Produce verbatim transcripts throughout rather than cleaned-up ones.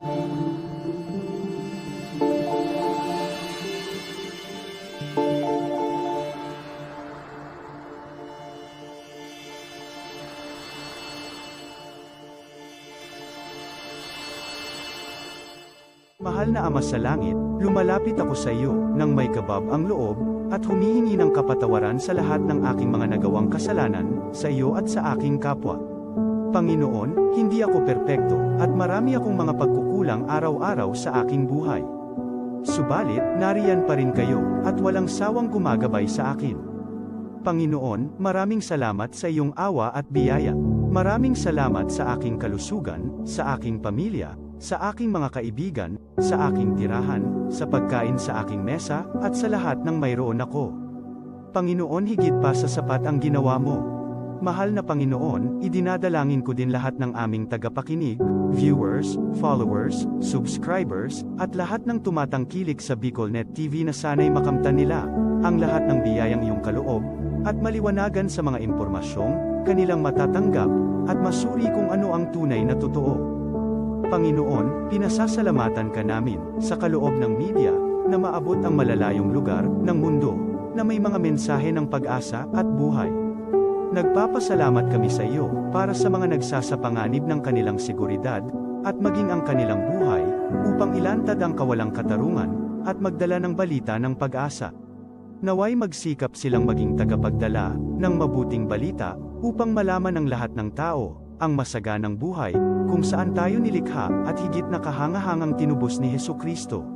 Mahal na Ama sa Langit, lumalapit ako sa iyo nang may kabab ang loob, at humihingi ng kapatawaran sa lahat ng aking mga nagawang kasalanan, sa iyo at sa aking kapwa. Panginoon, hindi ako perpekto, at marami akong mga pagkukulang araw-araw sa aking buhay. Subalit, nariyan pa rin kayo, at walang sawang gumagabay sa akin. Panginoon, maraming salamat sa iyong awa at biyaya. Maraming salamat sa aking kalusugan, sa aking pamilya, sa aking mga kaibigan, sa aking tirahan, sa pagkain sa aking mesa, at sa lahat ng mayroon ako. Panginoon, higit pa sa sapat ang ginawa mo. Mahal na Panginoon, idinadalangin ko din lahat ng aming tagapakinig, viewers, followers, subscribers, at lahat ng tumatangkilik sa BicolNet T V na sana'y makamtan nila ang lahat ng biyayang iyong kaloob at maliwanagan sa mga impormasyong kanilang matatanggap at masuri kung ano ang tunay na totoo. Panginoon, pinasasalamatan ka namin sa kaloob ng media na maabot ang malalayong lugar ng mundo na may mga mensahe ng pag-asa at buhay. Nagpapasalamat kami sa iyo para sa mga nagsasapanganib ng kanilang seguridad at maging ang kanilang buhay upang ilantad ang kawalang katarungan at magdala ng balita ng pag-asa. Naway magsikap silang maging tagapagdala ng mabuting balita upang malaman ng lahat ng tao ang masaganang buhay kung saan tayo nilikha at higit na kahangahangang tinubos ni Jesu-Cristo.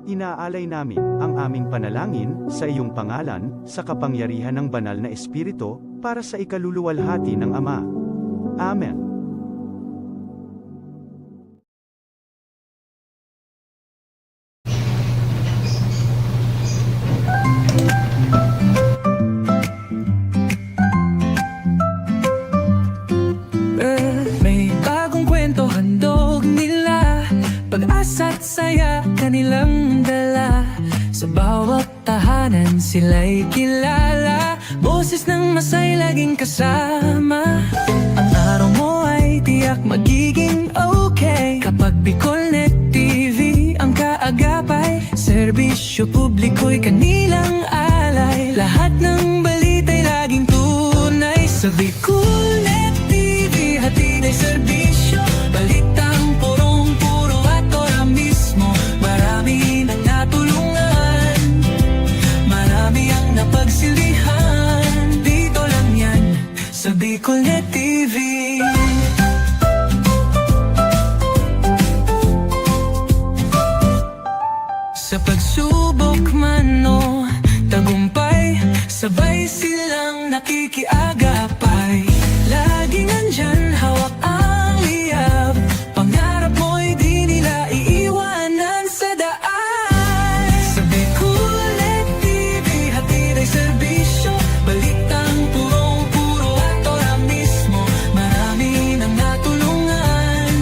Inaalay namin ang aming panalangin sa iyong pangalan, sa kapangyarihan ng Banal na Espiritu, para sa ikaluluwalhati ng Ama. Amen. May bagong kwento handog nila, pag-asa't saya kanilang dala. Sa bawat tahanan sila'y kilala, boses ng masay laging kasama. Ang araw mo ay tiyak magiging okay kapag BicolNet T V ang kaagapay. Serbisyo publiko'y kanilang alay, lahat ng balita'y laging tunay. Sa BicolNet T V, hatid ay serbisyo, balitang purong-puro at ora mismo. Marami nang natulungan, marami ang napagsilbihan. Dito lang yan, sa BicolNet T V. Sa pagsubok man o tagumpay, sabay silang nakikiagapay. Laging nandyan, hawak ang liyab, pangarap mo'y di nila iiwanan sa daan. Sa BicolNet T V, hatid ay serbisyo, balitang purong-puro at ora mismo. Marami nang natulungan,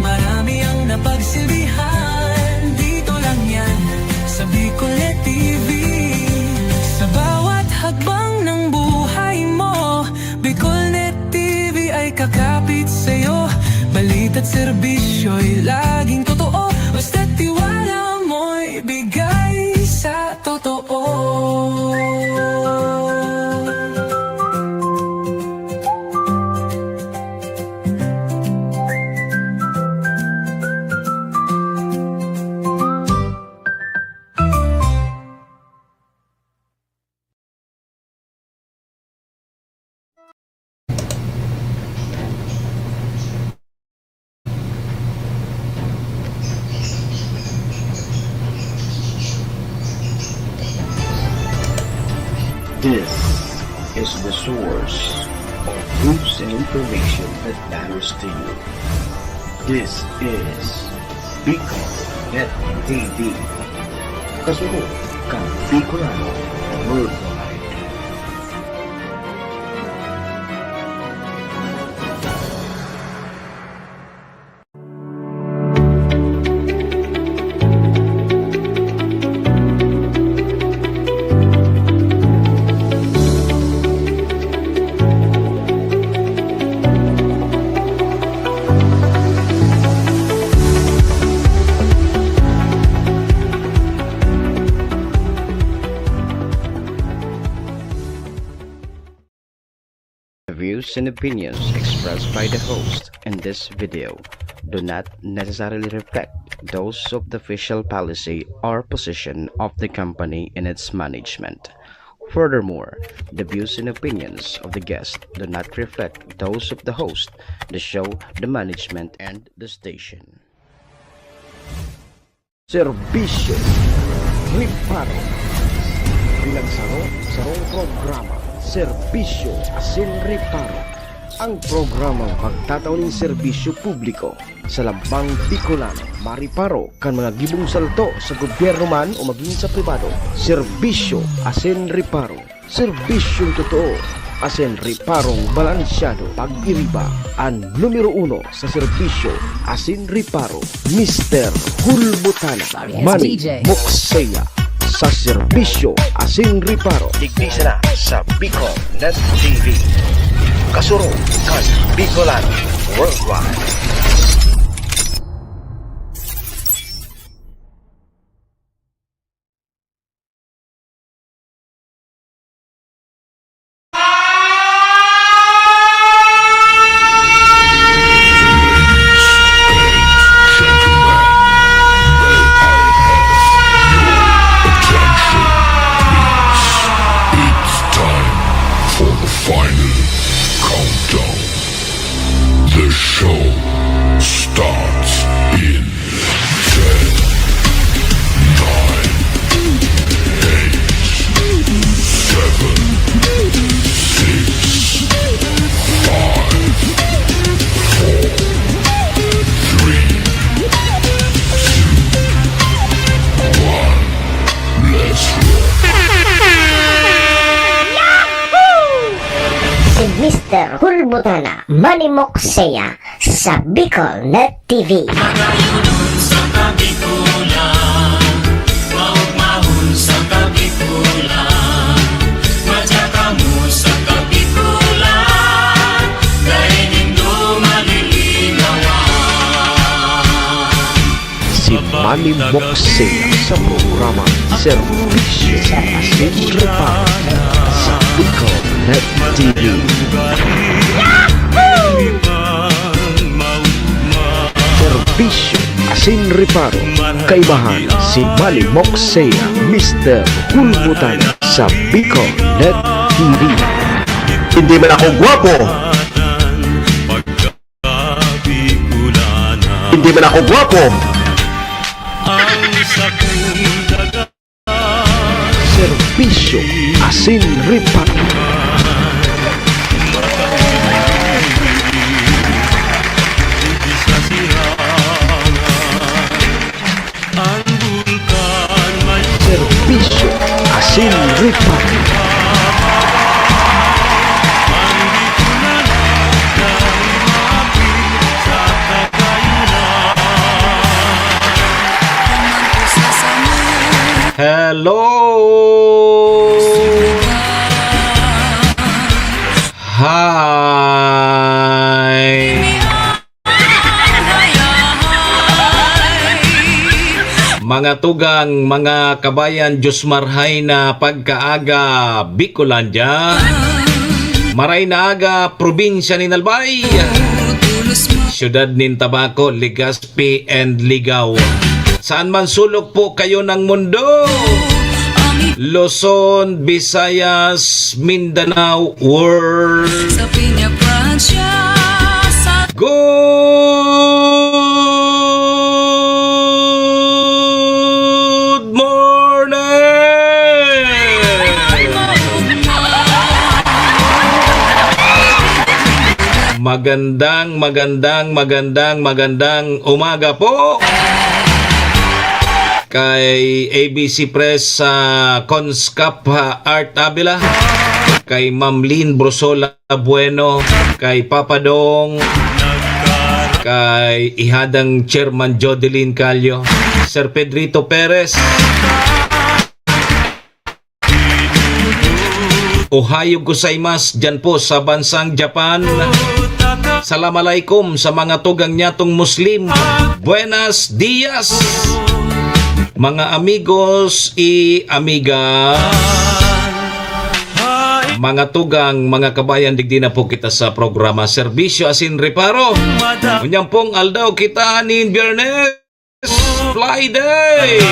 marami ang napagsilbihan. Dito lang yan, sa BicolNet T V. Sa bawat hakbang ng buhay mo, BicolNet T V ay kakapit sa'yo. Balita't serbisyo'y laging totoo, basta't tiwala mo'y bigay sa totoo. This is the source of news and information that matters to you. This is Bicol Net T V. Kasunod kan Bicolano Worldwide. Views and opinions expressed by the host in this video do not necessarily reflect those of the official policy or position of the company and its management. Furthermore, the views and opinions of the guest do not reflect those of the host, the show, the management, and the station. Serbisyo, reparo. Bilang saro, sarong programa, serbisyo asin reparo. Ang programang magtatao nin serbisyo publiko sa lambang Bicolano, mariparo kan mga gibong salto sa gobyerno man o magin sa pribado. Serbisyo asin reparo. Serbisyong totoo asin reparong balansyado. Pag-iriba, an numero uno sa serbisyo asin reparo, Mister Hulbutana, Sorry, it's Manny D J. Moksea, sa serbisyo asin reparo. Digdi sana sa Bicol Net T V. Kasurog kan Bicolano Worldwide. It's time for the final countdown. The show starts in ten, nine, eight, seven, six, five, four, three, two, one. Let's rock. Si Mister Hulbutana, Manny Moksea, sa Bicol Net T V. Magayunon sa Kabikulan, maugmahon sa Kabikulan, madya kamo sa Kabikulan, dai nindo malilinawan. Si Manny Moksea sa programa Serbisyo asin Reparo sa Bicol Net T V. Serbisyo asin reparo, kaibahan si Manny Moksea, Mister Hulbutana sa Bicol Net T V. Hindi man ako gwapo. Hindi man ako gwapo. Serbisyo asin reparo. Serbisyo asin reparo. Hello! Hi! Mga tugang, mga kabayan, Diyos marhay na pagkaaga, Bicolandia. Maray na aga, probinsya nin Albay. Siyudad nin Tabaco, Legazpi, and Ligao. Saan man sulok po kayo ng mundo, Luzon, Visayas, Mindanao, world. Sa Piña Francia, sa Good morning! Magandang, magandang, magandang, magandang umaga po kay A B C Press, ah, Conscap, ah, Art Avila, kay Ma'am Lynn Brusola Bueno, kay Papa Dong, kay Ihadang Chairman Jodeline Callo, Sir Pedrito Perez. Ohayo gozaimasu diyan po sa bansang Japan. Salam alaikum sa mga tugang nyatong Muslim. Buenas dias, mga amigos y amigas. Mga tugang, mga kabayan, digdi na po kita sa programa Serbisyo asin Reparo. Unyang pong aldaw kita nin Biyernes, Friday.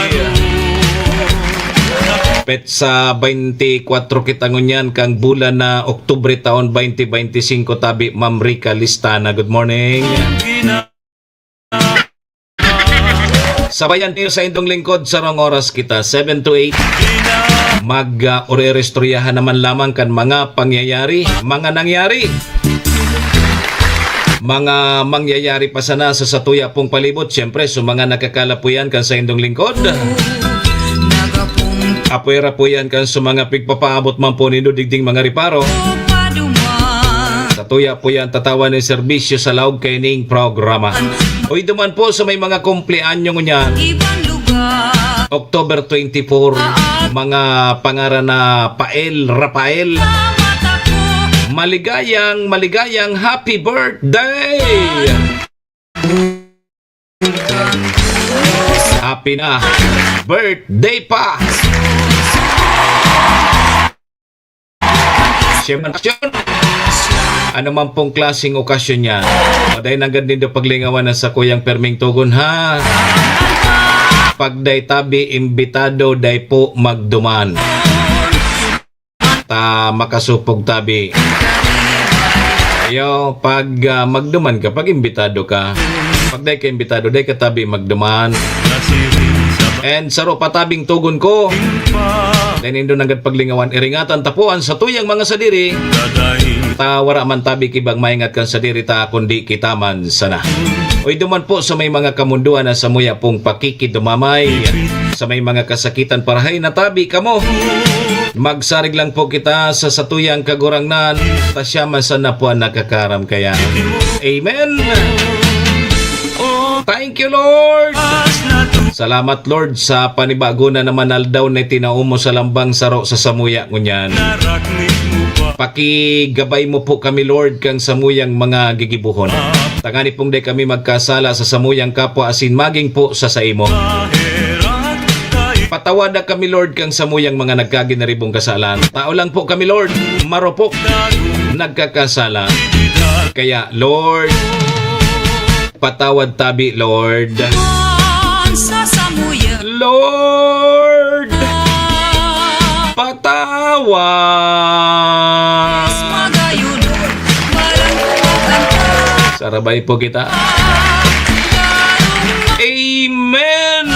Petsa twenty-four kita ngunyan kang bulan na Oktubre taon twenty twenty-five, tabi, Ma'am Rica Listana. Good morning. Sabayan niyo sa indong lingkod, sarong oras kita, seven to eight. Mag, ah, ore-, orestoryahan naman lamang kan mga pangyayari, mga nangyari. Mga mangyayari pa sana sa satuya pong palibot, siyempre, sa mga nakakalapuyan kan sa indong lingkod. Apwera po yan kan sa mga pigpapaabot man po nindo digding mga reparo. Satuya po yan tatawan ng serbisyo sa laog kaining programa. Uy, duman po sa may mga kumpleanyo ngunyan. October twenty-four, mga pangaran na Pael, Rafael. Maligayang, maligayang happy birthday! Happy na birthday pa! Siyempre, ano man pong klaseng okasyon niya, o dahil nanggad nindo paglingawan ang sakuyang perming tugon, ha? Pag dai tabi, imbitado, dai po magduman. Ta makasupog tabi. Ayo, pag, ah, magduman ka, pag imbitado ka. Pag dai ka imbitado, dai ka tabi magduman. And saro pa tabing tugon ko. Dai nindo nanggad paglingawan, iringatan ta po an satuyang mga sadiri. Ta wara man tabi kibang maingat kan sadiri ta, kundi kita man sana. Uy, duman po sa may mga kamundoan na samuya pong pakikidumamay, sa may mga kasakitan, parahay na tabi kamo. Magsarig lang po kita sa satuyang Kagurangnan, ta siya man sana po ang nakakaram kaya. Amen. Thank you, Lord. Salamat, Lord, sa panibago na naman aldaw na itinao mo sa lambang saro sa samuya ngunyan. Pakigabay mo po kami, Lord, kang samuyang mga gigibohon. Tangani pong dai kami magkasala sa samuyang kapwa asin maging po sa saimo. Patawada kami, Lord, kang samuyang mga nagkaginaribong kasalan. Tao lang po kami, Lord, maropok, nagkakasala. Kaya, Lord, patawad tabi, Lord. Sa samuya. Lord, patawad. Magayon, walang kumakanta. Sarabay po kita. Amen.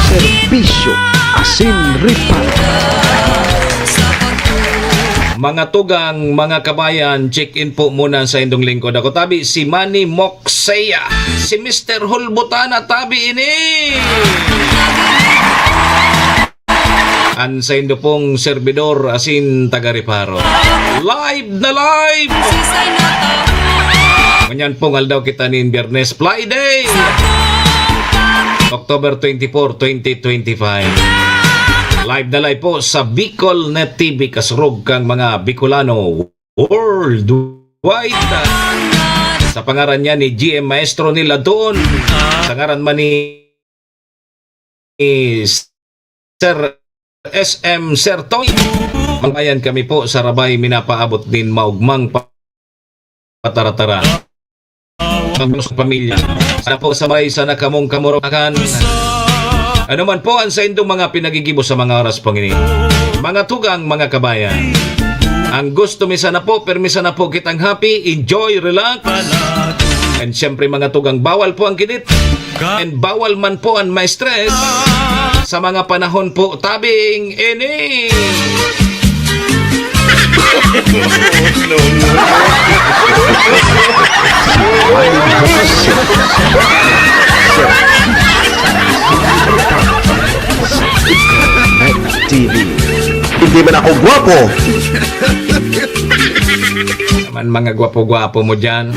Serbisyo asin reparo. Mga tugang, mga kabayan, check-in po muna sa indong lingkod. Ako tabi, si Manny Moksea. Si Mister Hulbutana tabi ini. An saindo pong serbidor asin taga-reparo. Live na live! Ngunyan pong aldaw kita nin Biyernes, Friday, October twenty-four, twenty twenty-five. Live na live po sa Bicol Net T V, kasurog kang mga Bicolano worldwide. Sa pangaran niya ni G M Maestro ni Ladon, sa ngaran man ni Sir S M Sir Tony, mangbayan kami po sa rabay minapaabot nin maugmang pa-, pataratara. Ang mga pamilya. Sana po sabay, sana kamong kamurawakan. Ano man po ang saindong mga pinagigibo sa mga oras pong ini. Mga tugang, mga kabayan. Ang gusto mi sana po, permi sana po kitang happy, enjoy, relax. And syempre, mga tugang, bawal po ang kinit. And bawal man po ang ma-stress sa mga panahon po tabing ini. T V. Hindi man ako gwapo. Naman mga gwapo-gwapo mo dyan.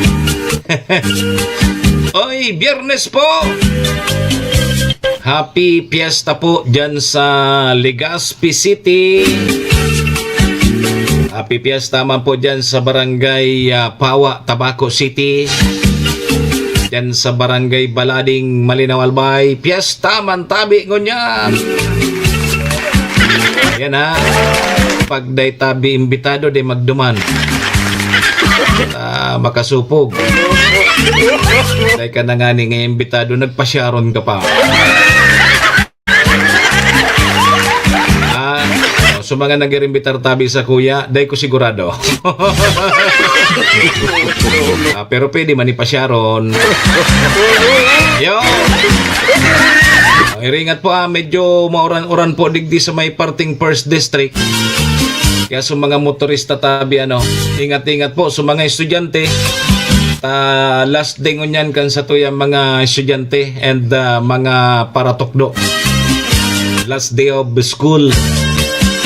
Oy, Biyernes po! Happy Fiesta po dyan sa Legazpi City. Happy Fiesta man po dyan sa Barangay, ah, Pawa, Tabaco City. Dyan sa Barangay Balading, Malinao, Albay. Fiesta man tabi ngunyan. Ayan, ha. Pag dai tabi imbitado, dai magduman. Ah, makasupog. Dai ka na ngani nga imbitado, nagpasyaron ka pa. Ah, so mga nag-irimbitar tabi sa kuya, dai ko sigurado. Ah, pero pwede man ipasyaron. Yo! Iringat po, ah, medyo mauran-uran po digdi sa may parting First District. Kaya sa mga motorista tabi, ano, ingat-ingat po sa mga estudyante. Ta last day ngunyan kan satuyang mga estudyante and, ah, mga paratukdo. Last day of school.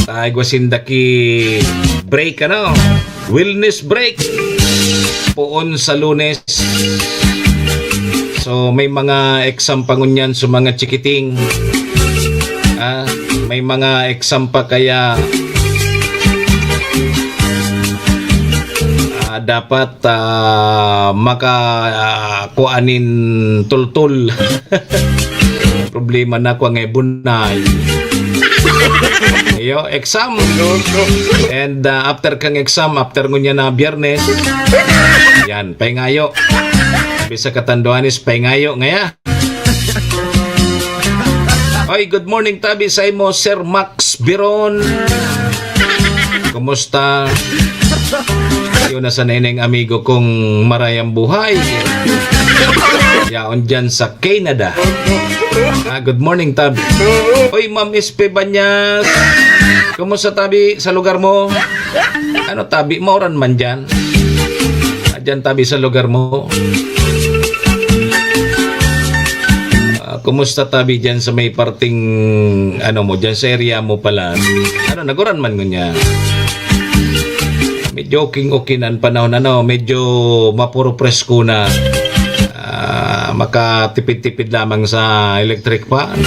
Ta igwa sinda ki break, ano? Wellness break. Poon sa Lunes. So, may mga exam pa ngunyan sa mga chikiting. Ah, may mga exam pa kaya, ah, dapat, ah, maka, ah, kuha nin tultul. Problema na ko ngay bunay. Iyo, exam. And, ah, after kang exam, after ngunyan na Biyernes, yan, paingayo. Bisa katanduanis, paingayo ngaya. Oy, good morning, tabi sa imo, Sir Max Biron. Kumusta? Yun na sana ining amigo kong marayang buhay. Yaon dyan sa Canada. Ah, good morning, tabi. Oy, Ma'am S P Banyas. Kumusta, tabi, sa lugar mo? Ano, tabi, mauran man dyan? Ah, dyan, tabi, sa lugar mo. Ah, kumusta, tabi, dyan sa may parting, ano mo, dyan sa area mo pala? Ano, naguran man ngunyan? Medyo okay-okay na ang panahon, ano, medyo mapuro presko na. Ah, makatipid-tipid lamang sa electric fan.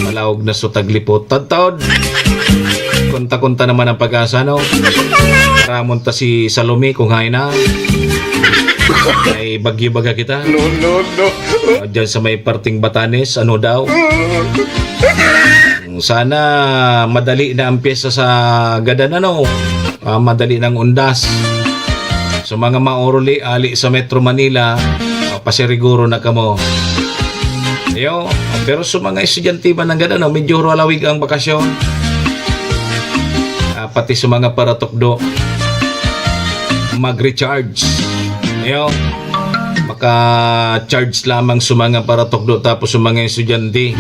Malawog na so taglipot. Tadtaod. Kunta-kunta naman ang pag-asa, no? Ramon ta si Salome kung hain na. Ay, bagyo baga kita. No, no, no. O, dyan sa may parting Batanes, ano daw? Sana madali na ang pyesta sa gadan, ano? Ah, madali nang undas. So, mga maoruli, ali sa Metro Manila, ah, pasiriguro na kamo. Iyo, pero sa mga estudyante man nanggad, ano, medyo halawig ang bakasyon. Ah, pati sa mga paratukdo, mag-recharge. Iyo, maka-charge lamang sa mga paratukdo tapos sa mga estudyante.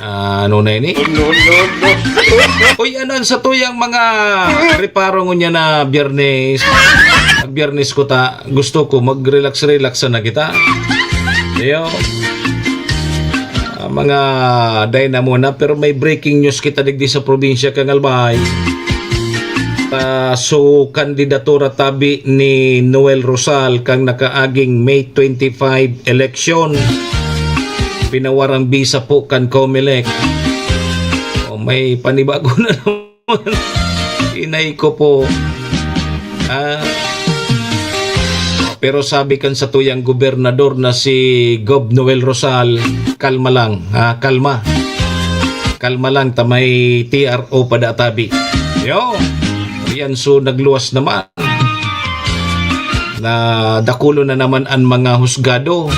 Ah, ano na ini? No, no, no. Uy, ano ang satuyang mga reparo ngunyan na Biyernes? Pag Biyernes ko ta, gusto ko mag-relax-relax na kita. Iyo. Ah, mga dynamo na, pero may breaking news kita digdi sa probinsya kan Albay. Ta, so, kandidatura tabi ni Noel Rosal kan nakaaging May twenty-five election. Pinawarang bisa po kan Comelec. O, may panibago na naman. Inay ko po. Ah, pero sabi kan satuyang gobernador na si Gob Noel Rosal, "Kalma lang, ha? Kalma. Kalma lang, ta may T R O pa da tabi." Yo, yan, so nagluwas naman. Na dakulo na naman ang mga husgado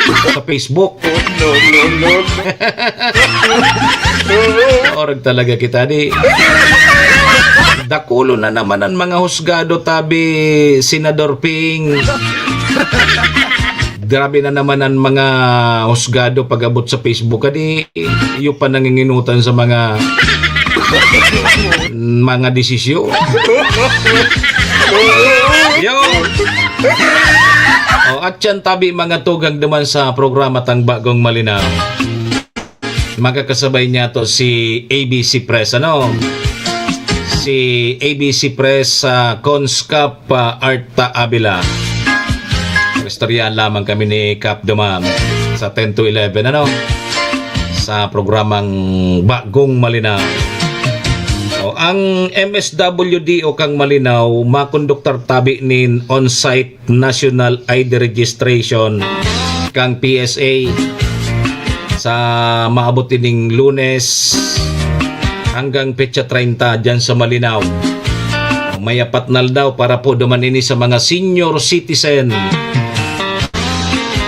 sa Facebook. No, no, no, no. Orag talaga kita, di. Dakulo na naman ang mga husgado, tabi, Senador Ping. Grabe na naman ang mga husgado pag-abot sa Facebook, kadi iyo pa nanginginutan sa mga, mga desisyon. Yo! O, at yan, tabi, mga tugang duman sa programa tang Bagong Malinaw. Makakasabay niya to si A B C Press, ano? Si A B C Press sa Conscap, ah, Arta Avila. Istoryahan lamang kami ni Kap Duman sa ten to eleven, ano? Sa programang Bagong Malinaw. O, ang M S W D o kang Malinaw, makonduktar tabi nin on-site national I D registration kang P S A. sa maabot ining Lunes hanggang petsa treinta diyan sa Malinao. May apat na aldaw para po duman ini sa mga senior citizen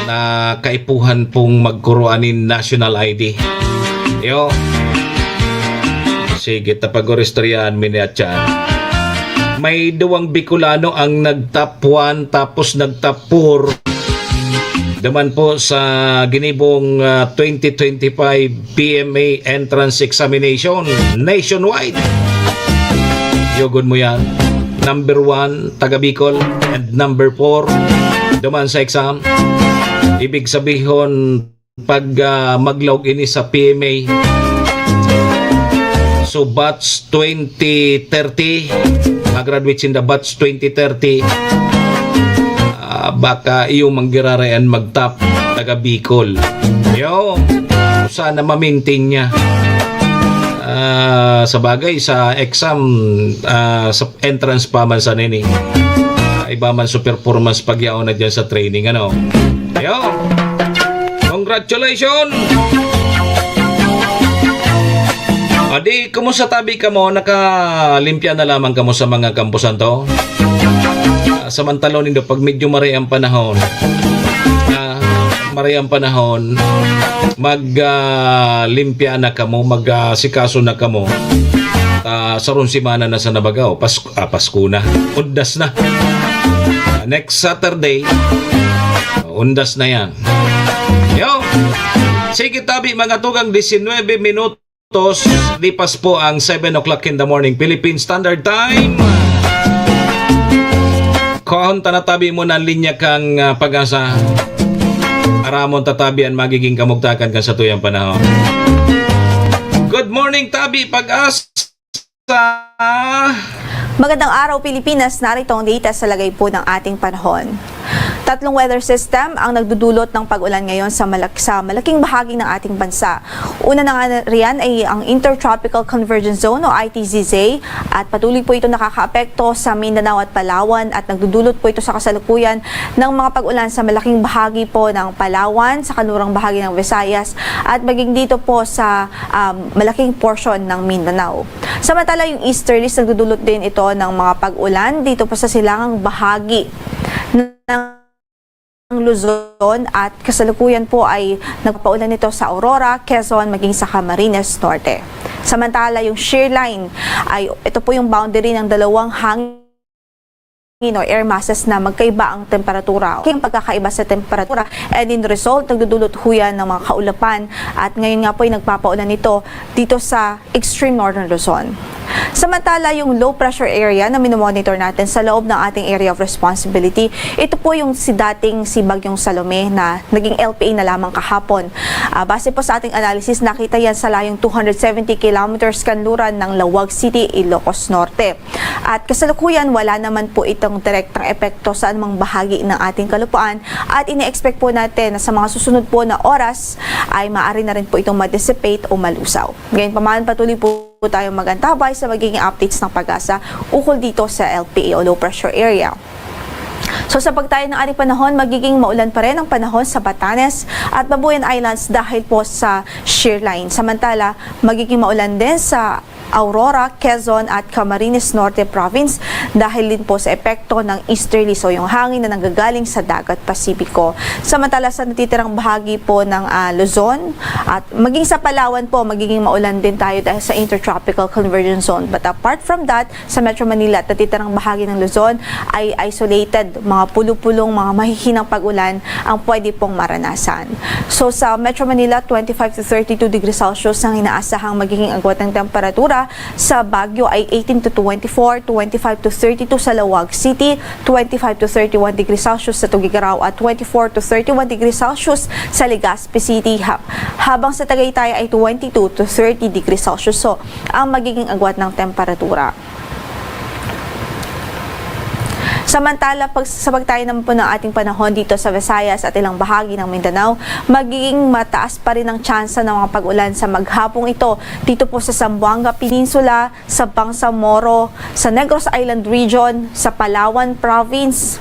na kaipuhan pong magkuruan nin national I D. Yo. Sige, ta pag-oristoryahan mi ni Atyan. May duwang Bicolano ang nag-top one tapos nag-top four. Duman po sa ginibong, ah, twenty twenty-five P M A Entrance Examination nationwide. Yogon mo yan. Number one, taga Bicol, and number four, duman sa exam. Ibig sabihon, pag, ah, mag-log ini sa P M A, so batch twenty thirty, mag-graduate sinda batch twenty thirty, ah, baka iyo manggiraray an mag-top, taga Bicol. Yo, sana ma-maintain niya. Ah, sa bagay, sa exam, ah, sa entrance pa man sana ini. Ah, iba man sa performance pagyaon na dyan sa training, ano? Yo! Congratulations! Adi, kumusta tabi kamo? Nakalimpya na lamang kamo sa mga kampusan to? Ah, samantalo nindo, pag medyo maray ang panahon, ah, maray ang panahon, mag, ah, limpya na kamo, mag, ah, sikaso na kamo. Ah, sarong semana na sa nabagaw, Pas-, ah, Pasko na. Undas na. Ah, next Saturday, undas na yan. Yo! Sige, tabi, mga tugang, disinwebe minutos, lipas po ang seven o'clock in the morning, Philippine Standard Time. Kuhon ta na tabi mo na linya kang, ah, Pag-asa. Aramon ta tabi an magiging kamugtakan kan satuyang panahon. Good morning, tabi, Pag-asa. Magandang araw, Pilipinas. Narito ang data sa lagay po ng ating panahon. Tatlong weather system ang nagdudulot ng pag-ulan ngayon sa malak-, sa malaking bahagi ng ating bansa. Una na nga riyan ay ang Intertropical Convergence Zone o I T Z Z, at patuloy po ito nakakaapekto sa Mindanao at Palawan at nagdudulot po ito sa kasalukuyan ng mga pag-ulan sa malaking bahagi po ng Palawan, sa kanlurang bahagi ng Visayas, at maging dito po sa, um, malaking portion ng Mindanao. Samantala, yung easterlies, nagdudulot din ito ng mga pag-ulan dito po sa silangang bahagi ng Luzon at kasalukuyan po ay nagpapaulan ito sa Aurora, Quezon, maging sa Camarines Norte. Samantala, yung shear line ay ito po yung boundary ng dalawang hangin o air masses na magkaiba ang temperatura. Kaya ang pagkakaiba sa temperatura, and in result, nagdudulot ho yan ng mga kaulapan. At ngayon nga po ay nagpapaulan ito dito sa extreme northern Luzon. Samantala, yung low pressure area na minomonitor natin sa loob ng ating area of responsibility, ito po yung si dating si Bagyong Salome na naging L P A na lamang kahapon. Ah, base po sa ating analysis, nakita yan sa layong two hundred seventy kilometers kanluran ng Laoag City, Ilocos Norte. At kasalukuyan, wala naman po itong direktang epekto sa anumang bahagi ng ating kalupaan at ini-expect po natin na sa mga susunod po na oras ay maaari na rin po itong ma-dissipate o malusaw. Gayunpaman, patuloy po tayong mag-antabay sa magiging updates ng Pag-asa ukol dito sa L P A o low pressure area. So, sa pagtayo ng ating panahon, magiging maulan pa rin ang panahon sa Batanes at Babuyan Islands dahil po sa shear line. Samantala, magiging maulan din sa Aurora, Quezon at Camarines Norte Province dahil din po sa epekto ng easterlies o yung hangin na nanggagaling sa Dagat Pasipiko. Samantala, sa natitirang bahagi po ng, ah, Luzon at maging sa Palawan po, magiging maulan din tayo dahil sa Intertropical Convergence Zone. But apart from that, sa Metro Manila at natitirang bahagi ng Luzon ay isolated, mga pulo-pulong, mga mahihinang pag-ulan ang pwede pong maranasan. So, sa Metro Manila, twenty-five to thirty-two degrees Celsius ang inaasahang magiging agwat ng temperatura. Sa Baguio ay eighteen to twenty-four, twenty-five to thirty-two sa Laoag City, twenty-five to thirty-one degrees Celsius sa Tuguegarao at twenty-four to thirty-one degrees Celsius sa Legazpi City, ha-, habang sa Tagaytay ay twenty-two to thirty degrees Celsius. So, ang magiging agwat ng temperatura. Samantala, pag, sa pagtayo naman po ng ating panahon dito sa Visayas at ilang bahagi ng Mindanao, magiging mataas pa rin ang tsansa ng mga pag-ulan sa maghapong ito dito po sa Zamboanga Peninsula, sa Bangsamoro, sa Negros Island Region, sa Palawan Province,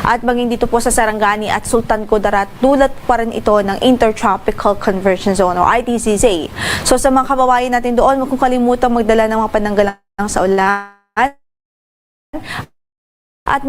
At maging dito po sa Sarangani at Sultan Kudarat, dulot pa rin ito ng Intertropical Conversion Zone o I T C Z. So sa mga kababayan natin doon, huwag kong kalimutang magdala ng mga pananggalang sa ulan at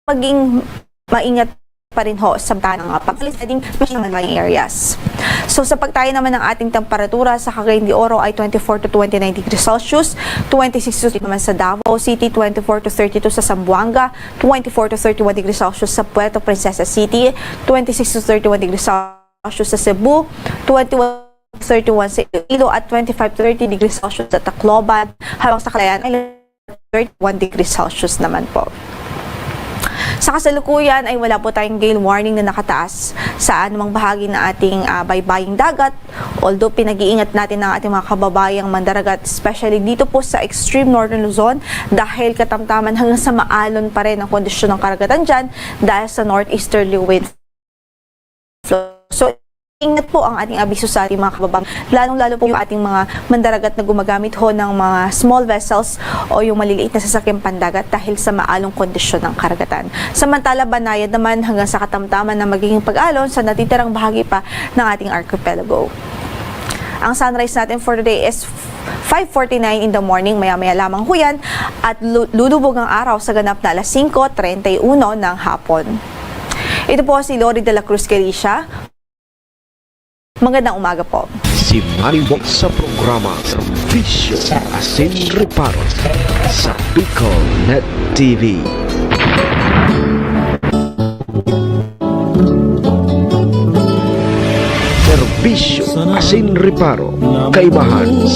maging maingat pa rin ho sa banta ng mga pag-sliding, machine mga areas. So sa pagtayo naman ng ating temperatura, sa Cagayan de Oro ay twenty-four to twenty-nine degrees Celsius, twenty-six to naman sa Davao City, twenty-four to thirty-two sa Zamboanga, twenty-four to thirty-one degrees Celsius sa Puerto Princesa City, twenty-six to thirty-one degrees Celsius sa Cebu, twenty-one to thirty-one sa Iloilo at twenty-five to thirty degrees Celsius sa Tacloban, habang sa Calayan ay thirty-one degrees Celsius naman po. Sa kasalukuyan ay wala po tayong gale warning na nakataas sa anumang bahagi ng ating, ah, baybaying dagat. Although pinag-iingat natin ang ating mga kababayang mandaragat, especially dito po sa extreme northern Luzon, dahil katamtaman hanggang sa maalon pa rin ang kondisyon ng karagatan dyan dahil sa northeasterly wind flow. So, ingat po ang ating abiso sa ating mga kababayang, lalong-lalo po yung ating mga mandaragat na gumagamit ho ng mga small vessels o yung maliliit na sasakyang pandagat dahil sa maalong kondisyon ng karagatan. Samantala, banayad naman hanggang sa katamtaman na magiging pag-alon sa natitirang bahagi pa ng ating archipelago. Ang sunrise natin for today is five forty-nine in the morning, maya-maya lamang ho yan, at lu- lulubog ang araw sa ganap na alas singko treinta y uno ng hapon. Ito po si Lori de la Cruz Galicia. Magandang umaga po. Si Manny Bo sa programa Serbisyo Asin Reparo sa Bicol Net T V. Serbisyo Asin Reparo, kaibahan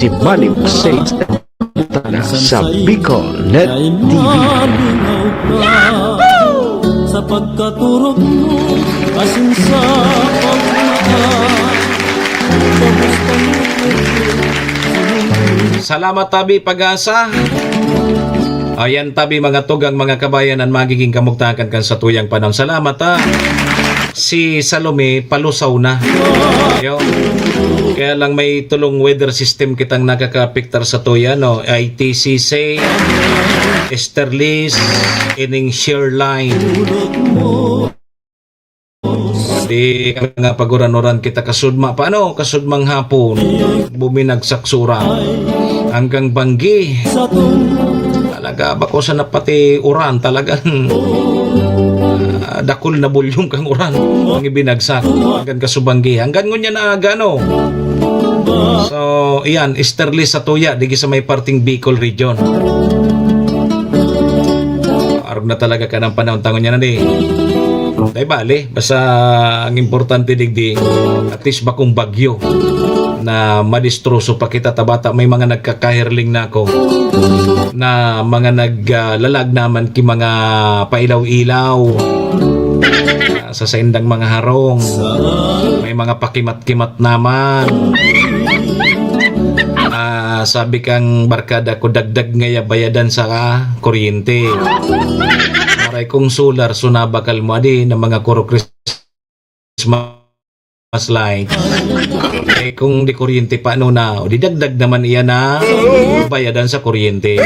si Manny Bo sa Bicol Net T V. Sa pagkaturog mo, asin sa pagmamahal. Salamat, Tabi Pag-asa. Ayan, Tabi, mga tugang, mga kabayan, ang magiging kamugtakan kan satuyang panahon. Salamat, ha. Si Salome, palusaw na. Yo. Kaya lang may tulong weather system kitang nakakaapektar satuya, no? I T C C, easterlies, ining shear line. Di kami nga paguran-uran kita kasudma pa, ano, kasudmang hapon, buminagsak sa uran. Hanggang banggi. Talaga, bako sana pati uran, talagang, ah, dakul na bulyong kang uran ang ibinagsak. Hanggang kasubanggi. Hanggang ngunyan na aga, no? So, iyan, easterly satuya, digi sa may parting Bicol region. Arog na talaga ka ng panahon tangon niya na ni. Tay bale, basta ang importante digdi, at least bakong bagyo na madistroso pa kita, tabata may mga nagkakahirling na ako na mga nag, ah, lalag naman ki mga pailaw-ilaw, ah, sa saindang mga harong. May mga pakimat-kimat naman. Ah, sabi kang barkada ko, dagdag ngaya bayadan sa kuryente. Aray kong solar, so nabakal mo adi na mga kuro Christmas light. Eh, kung di kuryente pa, ano na, o di dagdag naman iyan na bayadan sa kuryente.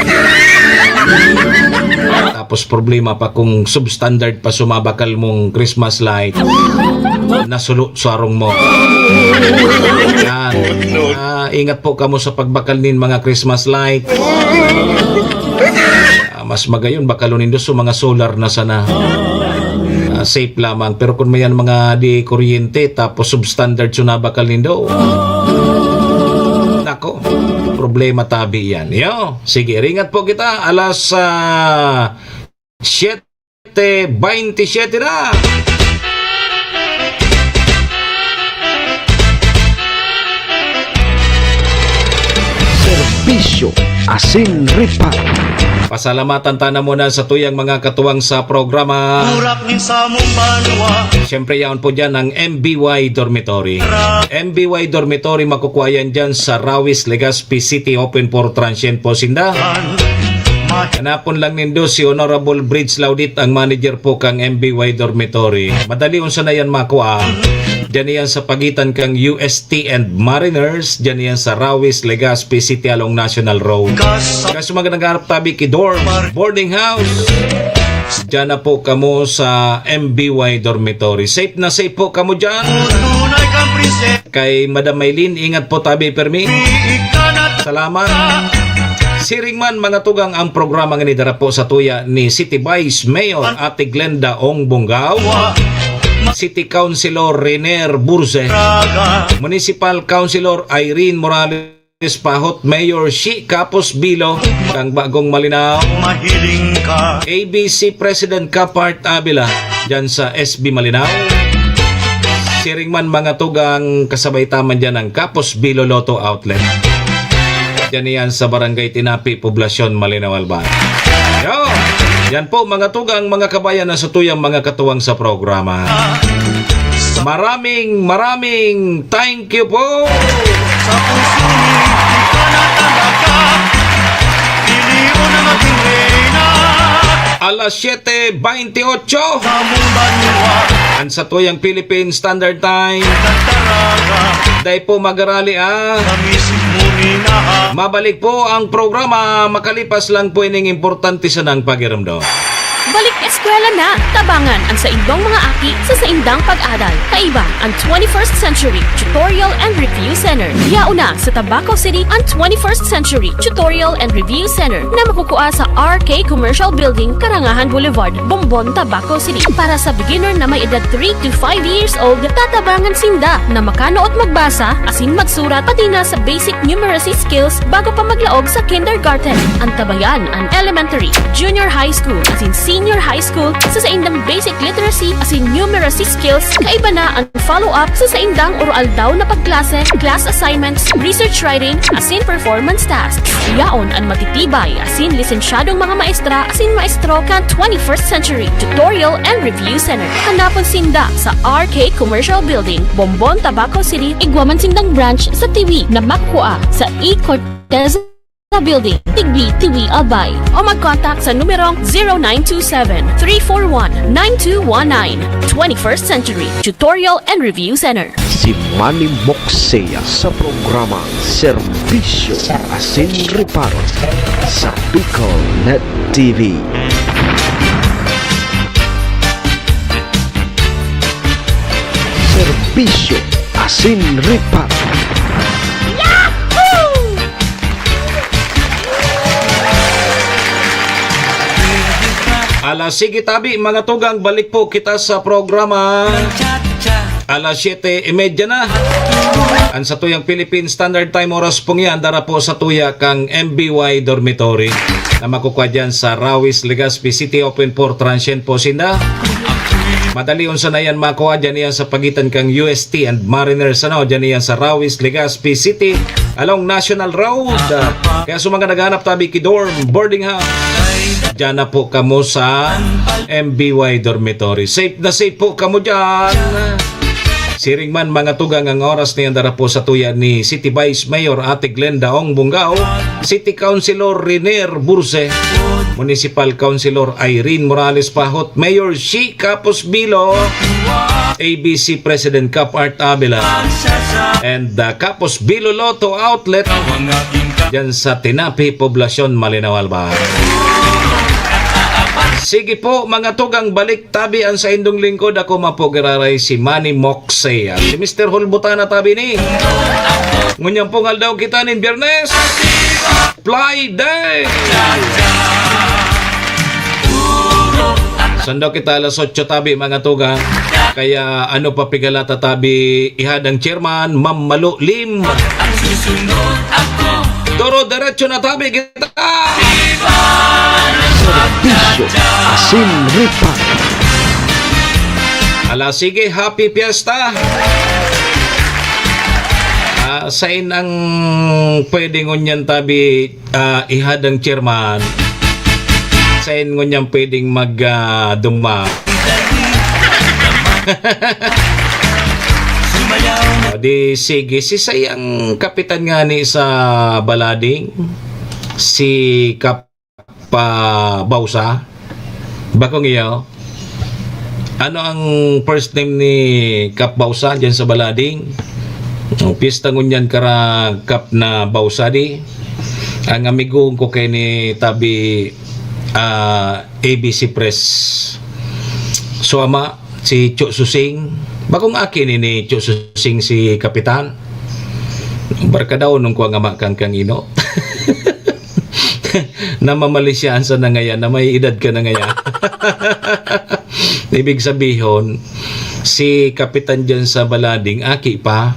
Tapos problema pa kung substandard pa sumabakal mong Christmas light, nasulo sa arong mo. Yan. Ah, ingat po kamo sa pagbakal nin mga Christmas light. Ah, mas magayon, bakalon nindo sa mga solar na sana. Ah, safe lamang. Pero kung mayan mga di kuryente, tapos substandard so nabakal nindo, nako, problema tabi yan. Yo, sige, ringat po kita. Alas, ah, siyete baynte siyete na. Serbisyo asin reparo. Pasalamatan ta na muna sa tuyang mga katuwang sa programa. Burak nin samong banwa. Siyempre, yaon po dyan ang M B Y Dormitory. M B Y Dormitory, makukuha yan dyan sa Rawis, Legazpi City. Open for transient po sinda. Hanapon lang nindo si Honorable Bridge Laudit, ang manager po kang M B Y Dormitory. Madali unsa na yan makua. Diyan yan sa pagitan kang U S T and Mariners. Diyan yan sa Rawis, Legazpi City along National Road. Kaso mga naghaharap tabi ki dorm, boarding house. Diyan na po kamo sa M B Y Dormitory. Safe na safe po kamo dyan. Kay Madam Maylin, ingat po tabi permi. Salamat. Siring man, mga tugang, ang programa nga nidara po sa tuya ni City Vice Mayor Ate Glenda Ong Bongao, City Councilor Renier Burse, Municipal Councilor Irene Morales Pahot, Mayor Shi Kapos Bilo, kang Bagong Malinao, Mahiling ka. A B C President Kapart Avila, dyan sa S B Malinao. Siring man, mga tugang, kasabay ta man dyan ang Kapos Bilo Lotto Outlet. Dyan yan sa Barangay Tinapi, Poblacion, Malinao, Albay. Yo! Yan po, mga tugang, mga kabayan, na sa tuyang mga katuwang sa programa. Maraming, maraming thank you po! Sa puso ni, di ka na talaga. Piliin na maging reyna. Alas siyete baynte otso. Sa mong banwa. Ang sa tuyang Philippine Standard Time. Nagtaraga. Dai po magarali, ah. Sa mismo minaha. Mabalik po ang programa. Makalipas lang po ining importante sanang pakiramdam. Balik eskwela na! Tabangan ang saindong mga aki sa saindang pag-aral. Kaiba ang twenty-first Century Tutorial and Review Center. Yaon na sa Tabaco City ang twenty-first Century Tutorial and Review Center na makukua sa R K Commercial Building, Karangahan Boulevard, Bombon, Tabaco City. Para sa beginner na may edad three to five years old, tatabangan sinda na makanuot magbasa asin magsurat, pati na sa basic numeracy skills bago pa maglaog sa kindergarten. Antabayan an elementary, junior high school, asin senior high school sa saindang basic literacy asin numeracy skills. Kaiba na an follow-up sa saindang oro-aldaw na pagklase, class assignments, research writing, asin performance tasks. Yaon an matitibay asin lisensyadong mga maestra asin maestro kan twenty-first Century Tutorial and Review Center. Hanapon sinda sa R K Commercial Building, Bombon, Tabaco City, igwa man sindang branch sa Tiwi na makukua sa E. Cortez Building, Tigbi, Tiwi, Albay. O mag-contact sa numerong zero nine two seven, three four one, nine two one nine. Twenty-first Century Tutorial and Review Center. Si Manny Moxea sa programa Serbisyo asin Reparo sa Bicol Net T V. Serbisyo asin Reparo. Ala, sige tabi, mga tugang, balik po kita sa programa. Alas siyete y media na. Ang sa tuyang Philippine Standard Time, oras pong yan, dara po sa tuya kang M B Y Dormitory na makukwa dyan sa Rawis, Legazpi City, open for transient po sinda. Madali unsa na yan makuha dyan, yan sa pagitan kang U S T and Mariners, ano, dyan yan sa Rawis, Legazpi City, along National Road. Kaya sa mga naghahanap tabi ki dorm, boarding house, dyan na po kamo sa M B Y Dormitory. Safe na safe po kamo dyan. Siring man, mga tugang, ang oras na yan, dara po sa tuya ni City Vice Mayor Ate Glenda Ong Bungao, City Councilor Renier Burse, Municipal Councilor Irene Morales Pahot, Mayor Shi Kapos Bilo, A B C President Cap Art Avila, and the Kapos Bilo Lotto Outlet dyan sa Tinapi, Poblacion, Malinao, Albay. Sige po, mga tugang, balik tabi ang saindong lingkod. Ako man po giraray si Manny Moxea. Si Mister Hulbutan na tabi ni. Ngunyan pong aldaw kita nin Biyernes. Fly Day! Sando kita alas otso tabi, mga tugang. Kaya ano pa pigala ta tabi, ihadang chairman, Ma'am Malu Lim. Duro-diretso na tabi kita. Serbisyo asin ripa. Ala, sige, happy fiesta. Ah, sain ang pwede ngunyan tabi, ah, ihadang chairman? Sain ngunyan pwedeng mag, ah, duma? O di sige, si sayang kapitan ngani sa Balading, si Kap pa Bausa. Bakong iyo. Ano ang first name ni Kap Bausa diyan sa Balading? Ang piyesta ngunyan kara Kap na Bausa di. Ang amigo ko kay ni Tabi ah, A B C Press. So, ama, si Cho Susing, bakong aki ni, ni Cho Susing si Kapitan. Barkadahon nung kuwang ama kang kang ino. Namamalisyahan sa nangaya, na may edad ka na ngaya. Ibig sabihon, si Kapitan dyan sa Balading, aki pa.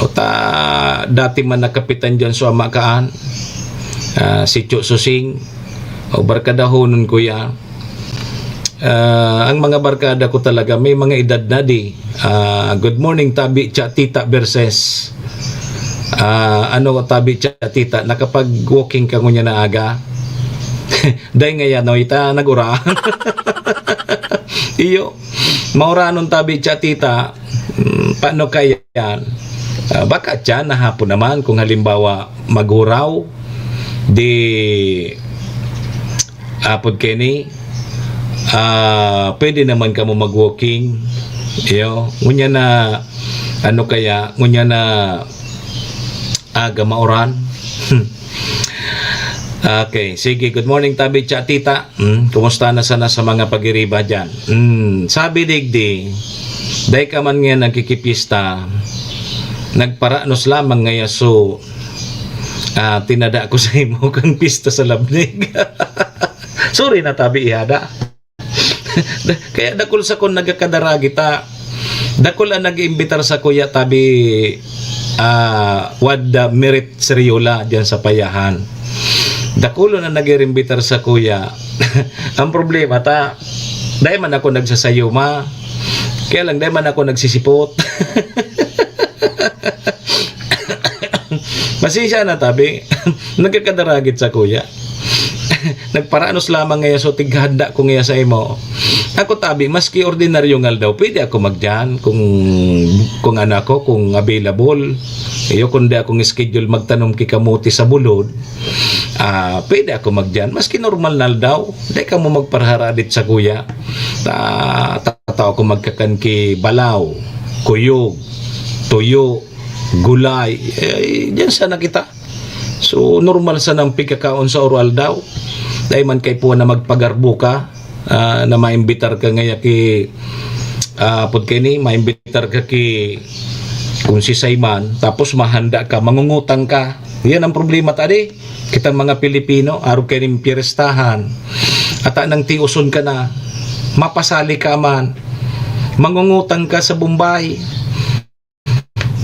O ta, dati man na kapitan dyan sa ama kaan, ah, si Cho Susing. O barkadahonon ko ya. Ah, ang mga barkada ko talaga may mga edad na di. Ah, good morning, Tabi Cha Tita versus, ah, ano, Tabi Cha Tita, nakapag-walking ka ngunyan na aga? Dai ngaya, no, ita nagura. Iyo, mauranon, Tabi Cha Tita. Hmm, paano kaya yan? Ah, baka tiyan na hapon naman kung halimbawa maghuraw, di, apod kini, ah, pwede naman kamo mag-walking. Iyo, ngunyan na, ano kaya, ngunyan na aga mauran. Okay, sige. Good morning, Tabi Cha Tita. Hmm, kumusta na sana sa mga pagiriba dyan? Hmm, sabi digdi, dai ka man nga nagkikipista, nagparanos lamang ngaya so, ah, tinada ko sa imo kang pista sa labnig. Sorry na, Tabi, ihada. Kaya dakul sa kun nagkakadaragi ta. Dakul ang nag-iimbitar sa kuya, Tabi, ah, Wad, ah, Merit Seriola diyan sa Payahan. Dakulon ang nag-iimbitar sa kuya. Ang problema ta, dai man ako nagsasayuma. Kaya lang, dai man ako nagsisipot. Pasensya na, Tabi. Nagkakadaragit sa kuya. Nagparanos lamang ngaya, so tighanda ko ngaya sa imo. Ako, Tabi, maski ordinaryong aldaw, pwede ako magdiyan kung, kung ano ako, kung available. Iyo, kung di akong schedule magtanom ki kamote sa bulod, ah, pwede ako magdiyan. Maski normal na aldaw, di ka mo magparaharadit sa kuya. Ta-, tataw ako magkakan ki balaw, kuyog, tuyo, gulay. Eh, diyan sana kita. So, normal sana ang pagkakaon sa oro aldaw. Dai man kaipuhan na magpagarbo ka, ah, na maimbitar ka ngaya ki, ah, apod kini, maimbitar ka ki kung si Simon, tapos mahanda ka, mangungutang ka. Yan ang problema ta di. Kitang mga Pilipino, arog kaining pirestahan. Ata nang tioson ka na, mapasali ka man. Mangungutang ka sa Bombay.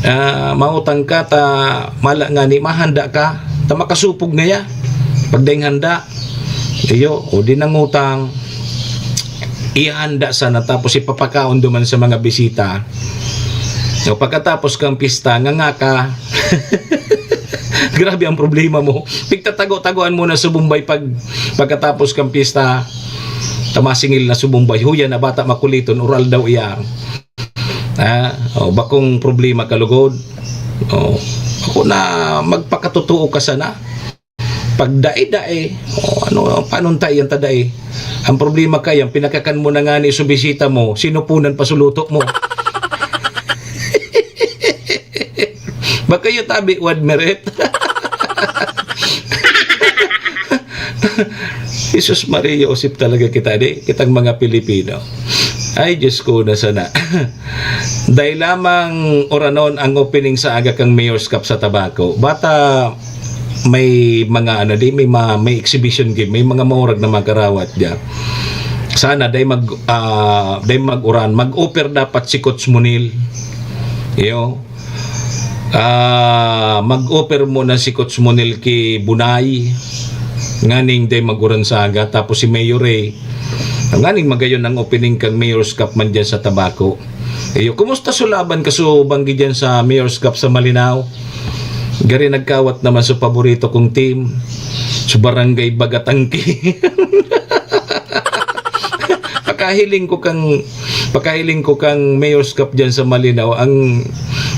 Ah, mautang ka ta mala ngani mahanda ka, ta makasupog na ya. Pag daing handa, iyo, o di nangutang, ihanda sana tapos ipapakaon duman sa mga bisita. So, pagkatapos kang pista, nganga ka. Grabe ang problema mo. Pigtatago-tagoan mo na sa Bombay pag, pagkatapos kang pista, ta masingil na sa Bombay. Huya na bata makuliton, oral daw iya. Ha? O, bakong problema ka, lugod? O, ako na magpakatotoo ka sana. Pag dae-dae, o, ano, paano tayo yan ta dae? Ang problema ka yan, pinakakan mo na nga ni so bisita mo, sinupunan pa so luto mo. Baka yung tabi, Wad Meret. Jesus Maria, usip talaga kita, di? Kitang mga Pilipino. Ay, Diyos ko, na sana. Dahil lamang oranon ang opening sa aga kang Mayor's Cup sa Tabaco. Bata may mga ano, di? May, ma-, may exhibition game, may mga maurag na makarawat diyan. Sana, dahil mag, ah, dahil mag-uran, mag-offer dapat si Coach Munil. Iyo. Ah, mag-offer muna si Coach Monel ki Bunay, nganing day maguran sa aga, tapos si Mayor Ray, nganing magayon ang opening kang Mayor's Cup man dyan sa Tabaco. Iyo, kumusta so laban ka so banggi dyan sa Mayor's Cup sa Malinao? Gari nagkawat naman so paborito kong team, so Barangay Bagatangki. Pakahiling ko kang, pakahiling ko kang Mayor's Cup dyan sa Malinao, ang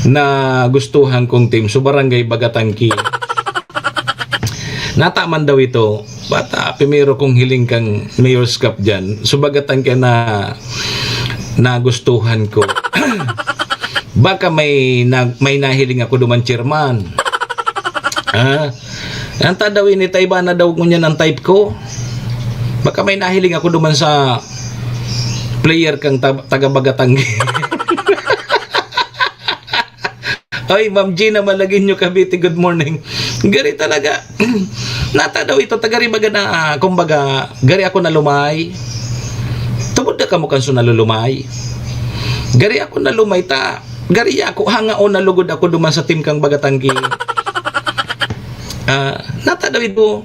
nagustuhan kong team, so Barangay Bagatangki. Nataman daw ito. Bata, primero kong hiling kang Mayor's Cup dyan. So Bagatangki na nagustuhan ko. Baka may na-, may nahiling ako duman, chairman. Ah, ang tadaw ini, ta iba na daw ngunyan ang type ko. Baka may nahiling ako duman sa player kang tab-, taga Bagatanggi. Oy, Ma'am Gina Malagueño, Cavite, good morning. Gari talaga. Nata daw ito, tagari baga na, ah, kumbaga, gari ako nalumay. Tubod na kamo kan so nalulumay. Gari ako nalumay ta. Gari ako, hangaon na lugod ako duman sa team kang Bagatanggi. Ah, nata daw ito.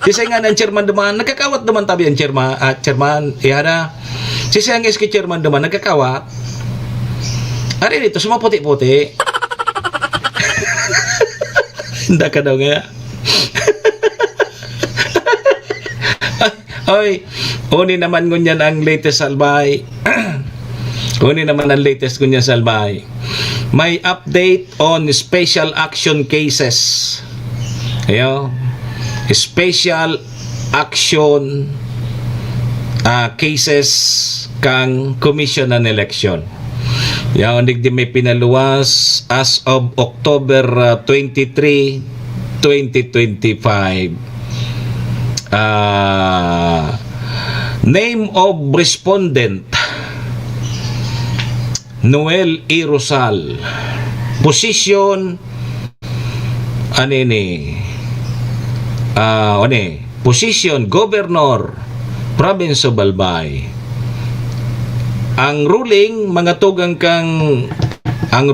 Sisay nga ng chairman duman, nagkakawat duman tabi ang chairman, ah, chairman, ihara. Sisay ang S K chairman duman, nagkakawat. Ari dito, sumaputi-puti. Hindi ka daw nga. Oy, uni naman ngunyan ang latest, Albay. Uni naman ang latest ngunyan sa Albay. May update on special action cases. Ayo, special action, ah, cases kang Commission on Election. Yaon digdi may pinaluwas as of October, ah, twenty-three, twenty twenty-five. Ah, name of respondent, Noel E. Rosal. Position, ano ini? Ah, ano eh? Position, Governor, Province of Albay. Ang ruling, mga tugang kang, ang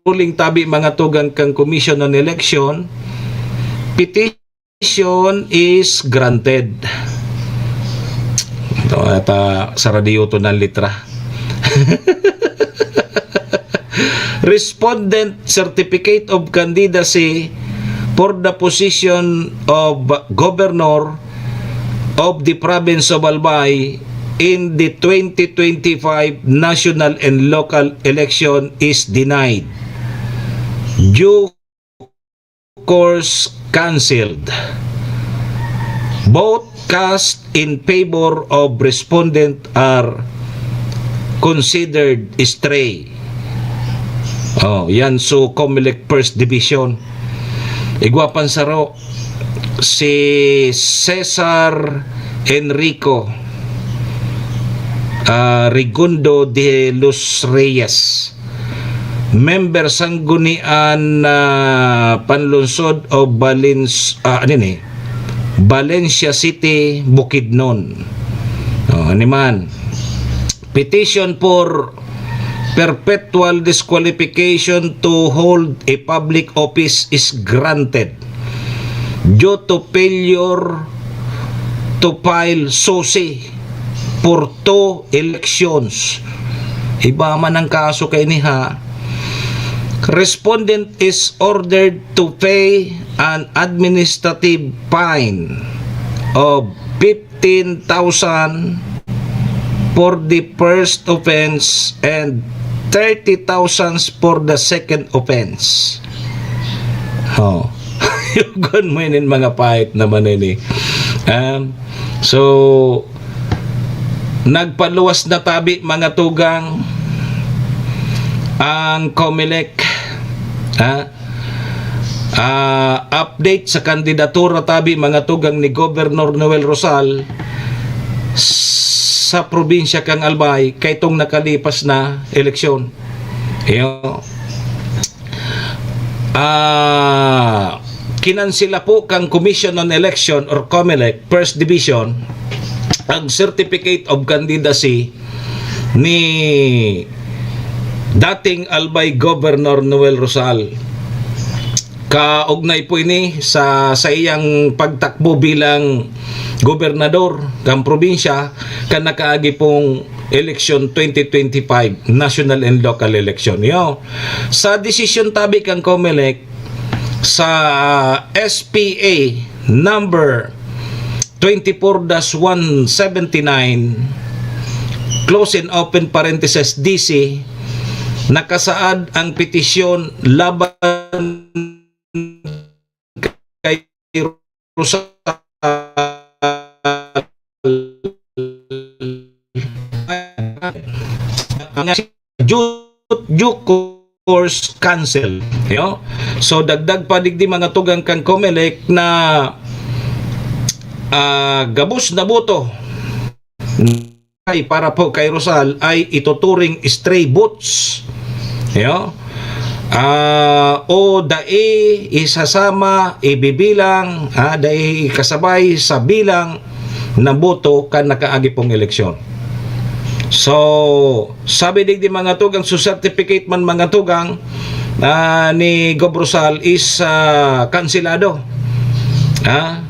ruling tabi, mga tugang kang Commission on Election, petition is granted. Ito, ata, saradiyo to ng litra. Respondent certificate of candidacy for the position of Governor of the Province of Albay in the twenty twenty-five national and local election is denied. Due course cancelled. Vote cast in favor of respondent are considered stray. Oh, yan so Comelec First Division. Igwa pansaro si Cesar Enrico, ah, Rigundo de los Reyes, member Sanggunian, ah, Panlungsod o Valens-, ah, ano ni? Valencia City, Bukidnon. Oh, ano man? Petition for perpetual disqualification to hold a public office is granted due to failure to file S O C for two elections. Iba man ang kaso kay ni ha. Respondent is ordered to pay an administrative fine of fifteen thousand for the first offense and thirty thousand for the second offense. Oh. Yugon mo yun, mga pahit naman yun eh. Um, so, nagpaluwas na tabi, mga tugang, ang Comelec. Ha? Ah, update sa kandidatura tabi, mga tugang, ni Governor Noel Rosal sa probinsya kang Albay kaitong nakalipas na eleksyon. Iyo. Ah, kinansela po kang Commission on Election or Comelec, First Division, ang Certificate of Candidacy ni dating Albay Governor Noel Rosal. Kaugnay po ini sa, sa iyang pagtakbo bilang gobernador kan probinsya kan nakaagi pong eleksyon twenty twenty-five, national and local election. Yo, sa desisyon tabi kan Comelec, sa S P A number twenty-four dash one seventy-nine, close and open parenthesis, D C, nakasaad ang petisyon laban kay Rosal. Due, due course cancel. Yo? So, dagdag pa digdi, mga tugang kan Comelec, na ah, gabos na boto ay para po kay Rosal ay ituturing stray votes. Yo? Ah, o dai isasama, ibibilang, ah, dai kasabay sa bilang na boto kan nakaagi pong eleksyon. So, sabi digdi mga tugang, so certificate man mga tugang, ah, ni Gob Rosal is, ah, kanselado. Ah,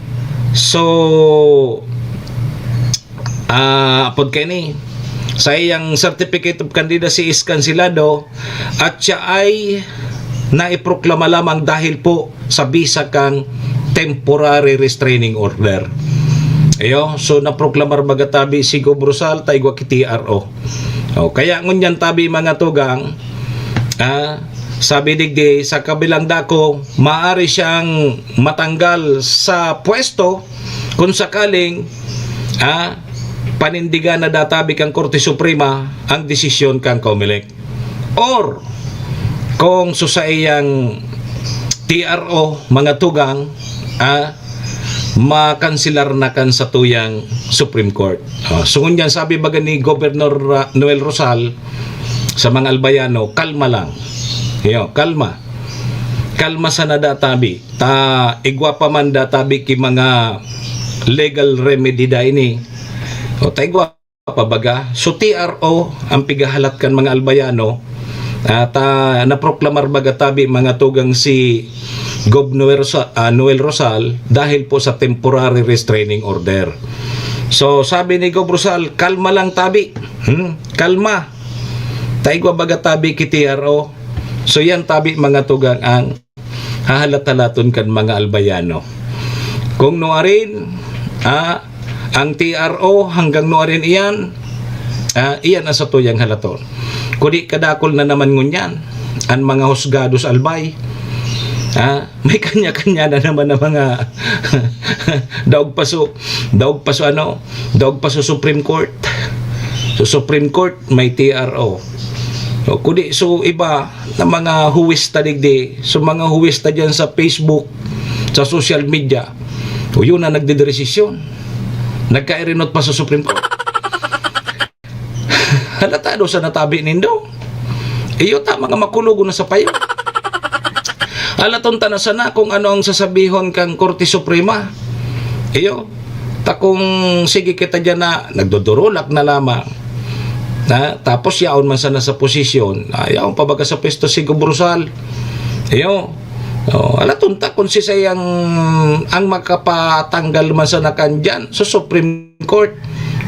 so, ah, apod kaini, sa iyang certificate of candidacy is kanselado at siya ay naiproklama lamang dahil po sa bisa kang temporary restraining order. Ayo, so naproklamar baga tabi si Gob Rosal ta igwa ki T R O. O, kaya ngunyan tabi mga tugang, ah, sabi digdi, sa kabilang dako, maaari siyang matanggal sa pwesto kung sakaling, ah, panindigan na databi kang Korte Suprema ang desisyon kang Comelec. Or, kung sa saiyang T R O, mga tugang, ah, makanselar na kan satuyang Supreme Court. Ah, so ngunyan, sabi baga ni Governor, ah, Noel Rosal sa mga Albayano, kalma lang. Yo, kalma. Kalma sana databi. Ta igwa pa man databi ki mga legal remedy da ini. O, ta igwa pa baga. So, T R O ang pigahalat kan mga Albayano. At, ah, naproklamar baga tabi mga tugang si Gob Noel Rosa-, ah, Noel Rosal dahil po sa temporary restraining order. So, sabi ni Gob Rosal, "Kalma lang tabi. Hmm? Kalma. Ta igwa baga tabi ki T R O." So, yan tabi mga tugang ang hahalat-halaton kan mga Albayano. Kung nuarin, ah, ang T R O hanggang nuarin iyan, ah, iyan ang satuyang halaton. Kudi kadakol na naman ngunyan, ang mga husgado sa Albay, ah, may kanya-kanya na naman ang mga daog paso, daog paso ano, daog paso Supreme Court. So, Supreme Court, may T R O. So, kudi, so, iba na mga huwis ta digdi, so, mga huwis ta dyan sa Facebook, sa social media, o yun na nagdedesisyon. Nagkairinot pa sa Supreme Court. Halatado sa natabi nindo. Iyo ta, mga makulogon na sa payo. Halaton ta na sana kung ano ang sasabihon kang Korte Suprema. Iyo, ta kung sige kita dyan na nagdudurulak na lamang. Na, tapos yaon man sana sa posisyon. Ah, yaon pa baga sa pwesto si Gob Rosal. Iyo. Oh, halaton ta kung sisay ang, ang makapatanggal man sana kan dyan sa Supreme Court.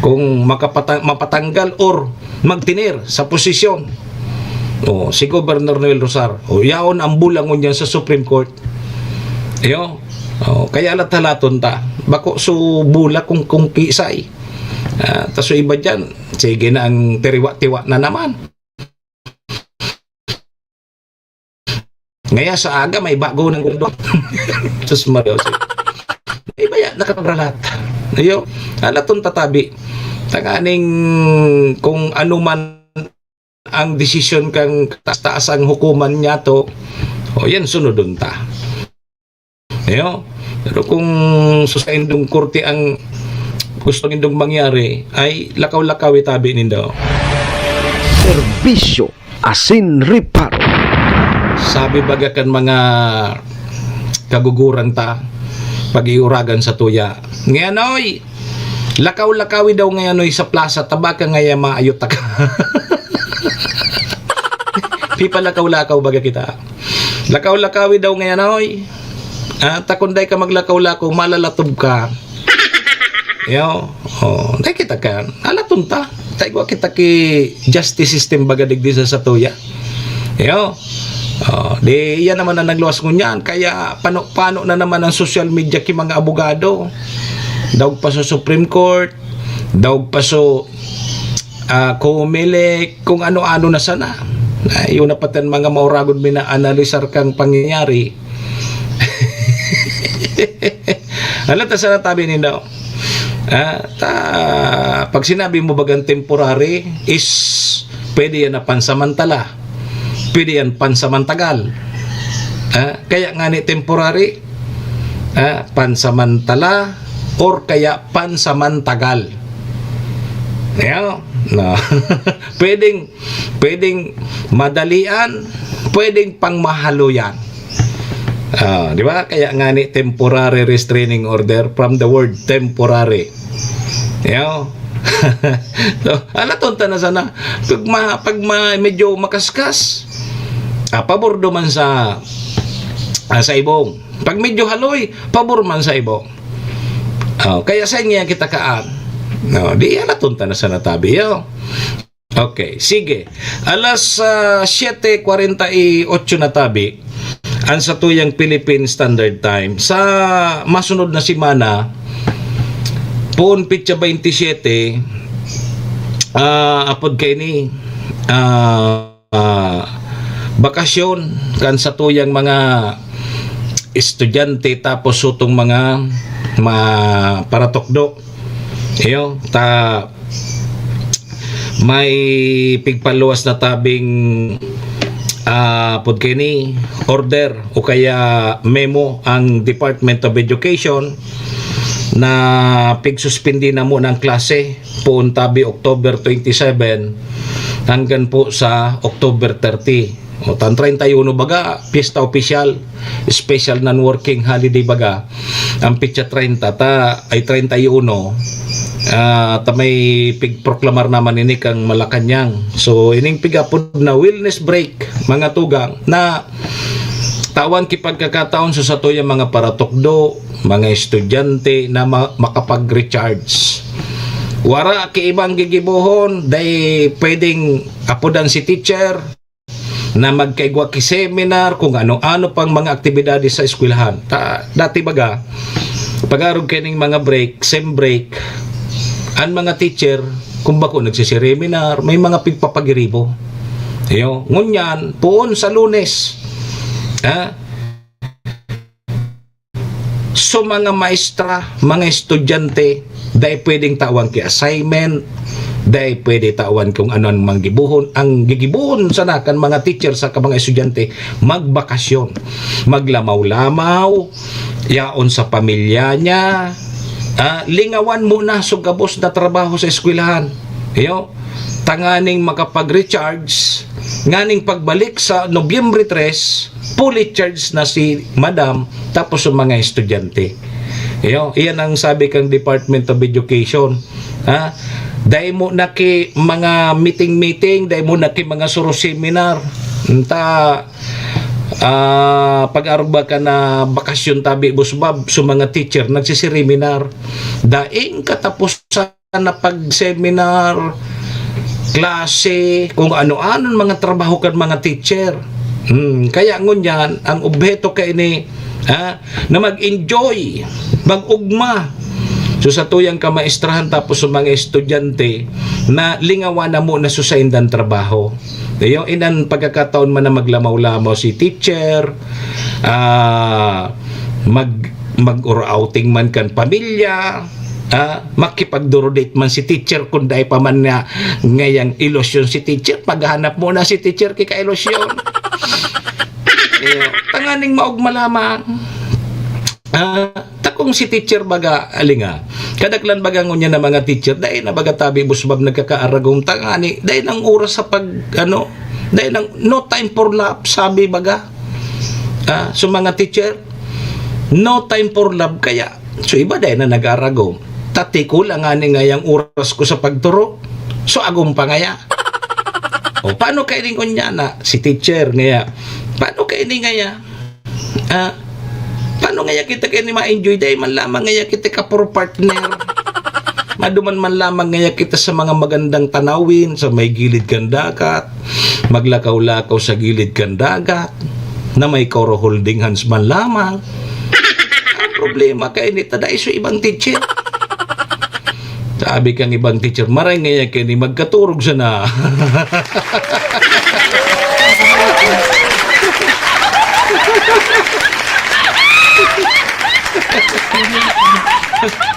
Kung makapata-, mapatanggal or magtener sa posisyon. Oh, si Governor Noel Rosal. O, yaon ang bulangon niya sa Supreme Court. Iyo. Oh, kaya halat-halaton ta. Bako so bula kung, kung kisay. Ah, ta so iba dyan, sige na ang tiriwa-tiwa na naman. Ngaya sa aga, may bago ng gundo. Sus Maria Jose. Iba yan, nakapagralat. Ayo, halaton ta tabi. Tanganing kung ano man ang desisyon kang taas-taas ang hukuman niya to, o yan, sunodon ta. Ayo. Pero kung sa saindong korte ang gusto nindong mangyari, ay lakaw-lakaw itabi nindo. Serbisyo asin reparo. Sabi baga kan mga kaguguran ta, pag-iuragan sa tuya, "Ngayon, oy! Lakaw-lakawi daw ngayon, oy, sa plaza, ta baka ngaya maayo ta ka." Pipalakaw-lakaw baga kita. "Lakaw-lakawi daw ngayon, oy. Ah, ta kung dai ka maglakaw-lakaw, malalatob ka." Yo, oh, dai kita kan. Halaton ta. Ta igwa kita ki justice system baga digdi sa satuya. Yo. Oh, di, iyan naman ang nagluwas ngunyan. Kaya pano-pano na naman ang social media ki mga abogado. Daog pa sa Supreme Court, daog pa sa, ah, Comelec, kung ano-ano na sana. Na, yun na pati ang mga mauragod mi na analisar kang pangyayari. Ano ta sana tabi nindo? Ah, ta, pag sinabi mo bagang temporary is pwede yan na pansamantala. Pwede yan pansamantagal. Ah, kaya nga ni temporary, ah, pansamantala, or kaya pansamantagal. Ayan, na pwedeng, pwedeng madalian, pwedeng pangmahaloyan. Ah, di ba? Kaya nga ni temporary restraining order, from the word temporary. Ayan. So, alaton ta na sana. Pag ma-, pag ma-, medyo makaskas, ah, pabor duman sa, ah, sa ibong. Pag medyo haloy, pabor man sa ibong. Oh, kaya sa inyo kita kaan. No, di alaton ta na sana tabi, yo. Okay, sige. Alas, ah, siete kwarenta y ocho na tabi, ang satuyang Philippine Standard Time. Sa masunod na semana, poon petsa twenty-seven, ah, apod kaini, ah, ah, bakasyon kan satuyang mga estudyante tapos sutong mga, mga paratukdo. Iyo, ta may pigpaluwas na tabing, ah, apod kaini, order o kaya memo ang Department of Education na pigsuspindi na muna ang klase poon tabi October twenty-seven hanggang po sa October thirty. O, tan treinta y uno baga, piyesta opisyal, special non-working holiday baga, ang petsa treinta, ta, ay treinta y uno, ah, ta may pigproklamar naman ini kang Malacañang. So, ining pigapod na wellness break, mga tugang, na tawan ki pagkakataon sa satuyang mga paratukdo, mga estudyante na ma-, makapag-recharge. Wara ki ibang gigibohon, dai pwedeng apodan si teacher na magkaigwa ki seminar, kung ano-ano pang mga aktibidades sa eskwelahan. Ta-, dati baga, pag-arog kaining mga break, sem break, ang mga teacher, kung bako nagsiseminar, may mga pigpapagiribo. Iyo, ngunyan, poon sa Lunes. Ha? So, mga maestra, mga estudyante, dai pwedeng tawan ki assignment, dai pwede tawan kung ano ang mga gibohon. Ang gigibohon sana kan mga teacher saka mga estudyante, magbakasyon, maglamaw-lamaw, yaon sa pamilya niya, ah, lingawan muna so gabos na trabaho sa eskwelahan. Iyo, tanganing makapag-recharge, nganing pagbalik sa Nobyembre tres, fully charged na si madam, tapos ang mga estudyante. Iyo, iyan ang sabi kang Department of Education. Ha? Dai mo na ki mga meeting-meeting, dai mo na ki mga suro seminar. Nta, ah, pag-arog ba ka na bakasyon tabi, busbab, so mga teacher, nagsiseminar. Daing katapusan na pag-seminar, klase, kung ano-anon mga trabaho kan mga teacher. Hmm, kaya ngunyan, ang obheto kaini, ha, na mag-enjoy, mag-ugma. So, sa tuyang kamaestrahan tapos sa mga estudyante na lingawan na mo na sa saindang trabaho. Iyo, inan pagkakataon man na maglamaw-lamaw si teacher, ah, mag-, mag-outing man kan pamilya, ah, makipagduro-date man si teacher, kung dai pa man nga ngayang ilusyon si teacher, maghanap muna si teacher ki kailusyon. Iyo, tanganing maugma lamang. Ah, takong si teacher baga, alinga, kadaklan baga ngunyan na mga teacher, dai na baga tabi busbab nagkakaaragong tangani, dai nang oras sa pag, ano, dai nang, no time for love, sabi baga. Ah, so mga teacher, no time for love, kaya, so iba dai na nag-aragong. Tati ko lang ngani ngayang oras ko sa pagturo, so agom pa ngaya. O, paano kayo rin kunya na si teacher ngaya? Paano kayo rin ngaya? Ah, paano ngaya kita kayo ni ma-enjoy? Dahil man lamang ngaya kita ka-pro partner. Maduman man lamang ngaya kita sa mga magandang tanawin, sa may gilid kan dagat, maglakaw-lakaw sa gilid kan dagat, na may kauro holding hands man lamang. Ang problema kayo ni tada iso ibang teacher. Sabi kang ibang teacher, "Maray ngaya kayo ni magkaturog sana."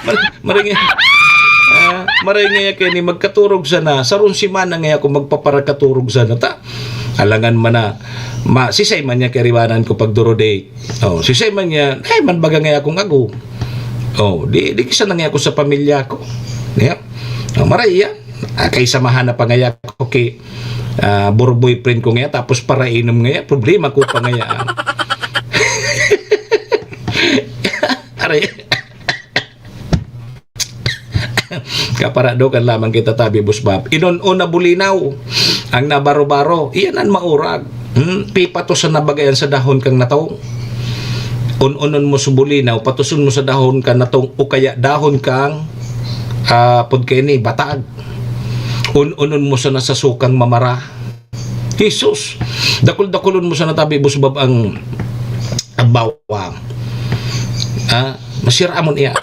Mar-, maray ngaya, ah, maray ngaya kayo ni magkaturog sana. Sarong semana ngaya ako magpaparakaturog sana. Ta, alangan man na, ma-, sisay man niya karibanan ko pagduro date. Oh, sisay man niya, ay, man baga ngaya akong ago. Oh, di, di kisa na ngaya ako sa pamilya ko. Yeah. Oh, maray yan. Ah, kay samahan na pa ngaya ako ki, ah, buro boyfriend ko ngaya, tapos parainom ngaya, problema ko pa ngaya. Aray. Kaparadokan lamang kita, tabi, Boss Bob. Inon-on na bulinaw ang nabaro-baro. Iyan an maurag. Hmm? Pipatosan na bagayan sa dahon kang natong. On-onon mo sa bulinaw, patoson mo sa dahon kang natong o kaya dahon kang, ah, pod kaini, batag. On-onon mo sana sa sukang mamara. Jesus! Dakul-dakulon mo sana, tabi, Boss Bob, ang, ang bawang. Ha? Masira mo niya.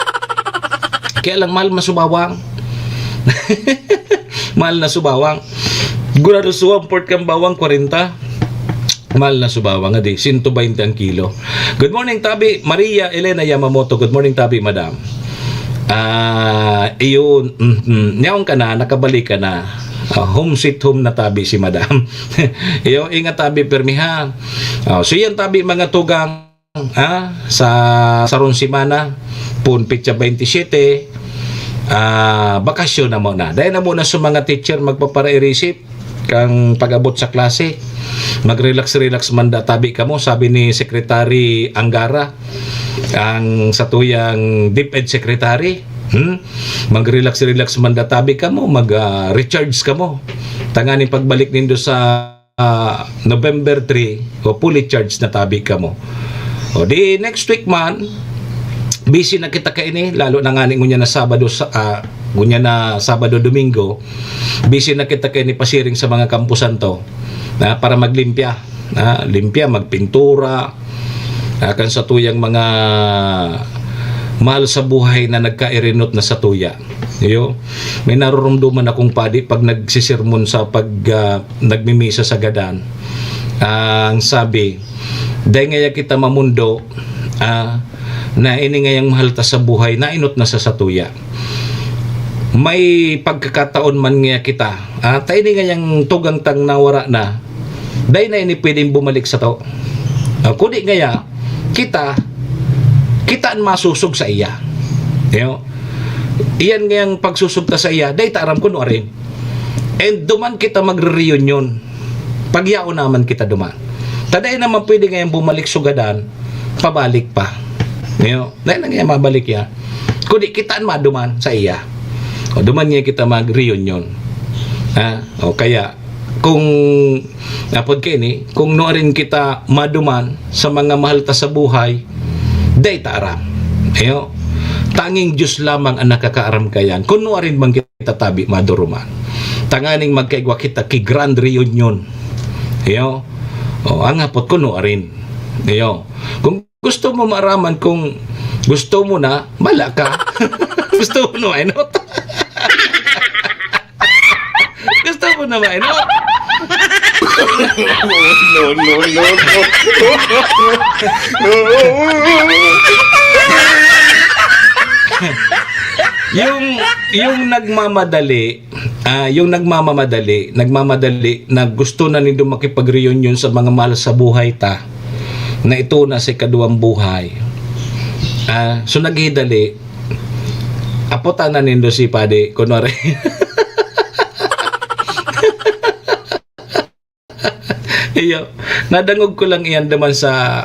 Kaya lang, mahal na su bawang. Mahal na su bawang. Gurado su one-fourth kang bawang, kwarenta. Mahal na su bawang, adi, sento baynte ang kilo. Good morning, tabi. Maria Elena Yamamoto. Good morning, tabi, madam. Ah, iyon, mm, mm. Nyaon ka na, nakabalik ka na. Ah, home sweet home na, tabi, si madam. Iyo, ingat, tabi, pirmi, ha. Ah, so yan, tabi, mga tugang, ha, sa sarong semana, pun petsa baynte siyete, ah, bakasyon na muna. Dahil na muna sa mga teacher magpapara-receive kang pag-abot sa klase. Mag-relax-relax man da, tabi, kamo, sabi ni Secretary Angara, ang satuyang DepEd Secretary. Hmm? Mag-relax-relax man da, tabi, kamo, mag, ah, recharge kamo. Tanganing pagbalik nindo sa, ah, November three, o, fully charged na, tabi, kamo. O di next week man, busy na kita kaini, lalo na ngani ngunyan na Sabado, sa, ah, ngunyan na Sabado, Domingo, busy na kita kaini pasiring sa mga kampusan to, na para maglimpya, na limpya, magpintura, ah, kan satuyang mga mahal sa buhay na nagkairinot na satuya. Iyo, may naroromdoman akong padi pag nagsisermon sa pag, ah, nagmimisa sa gadan. Ang sabi, "Dai ngaya kita mamundo, ah, na ini ngayang mahal ta sa buhay, nainot na sa satuya. May pagkakataon man ngaya kita, ah, ta ini ngayang tugang tang nawara na, dai na ini pwedeng bumalik sato. Ah, kudi ngaya, kita, kita an masusog sa iya." Iyo. Iyan ngayang pagsusog ta sa iya, dai ta aram kun nuarin. And duman kita magre-reunion. Pagyaon naman kita duman. Ta dai naman pwede ngayang bumalik sugadan, pabalik pa. Iyo. Dai na ngaya mabalik ya. Kundi kita an maduman sa iya. O, duman ngaya kita mag-reunion. Ha? O kaya, kung, apod kaini, kung nuarin kita maduman sa mga mahal ta sa buhay, dai ta aram. Iyo, tanging Dios lamang an nakakaaram kayan. Kung nuarin man kita tabi maduruman, tanganing magkaigwa kita ki grand reunion. Iyo, o, ang hapot kung nuarin. Iyo, kung gusto mo maaraman kung gusto mo na, bala ka. Gusto mo na mainot? Gusto mo na mainot? No, no, no, no. Yung, yung nagmamadali, ah, yung nagmamamadali, nagmamadali na gusto na nindo makipag-reunion sa mga mahal sa buhay ta, na ito na sa ikaduwang buhay. Ah, so naghidali, apotan na nindo si Padi, kunwari. Iyo, nadangog ko lang iyan naman sa,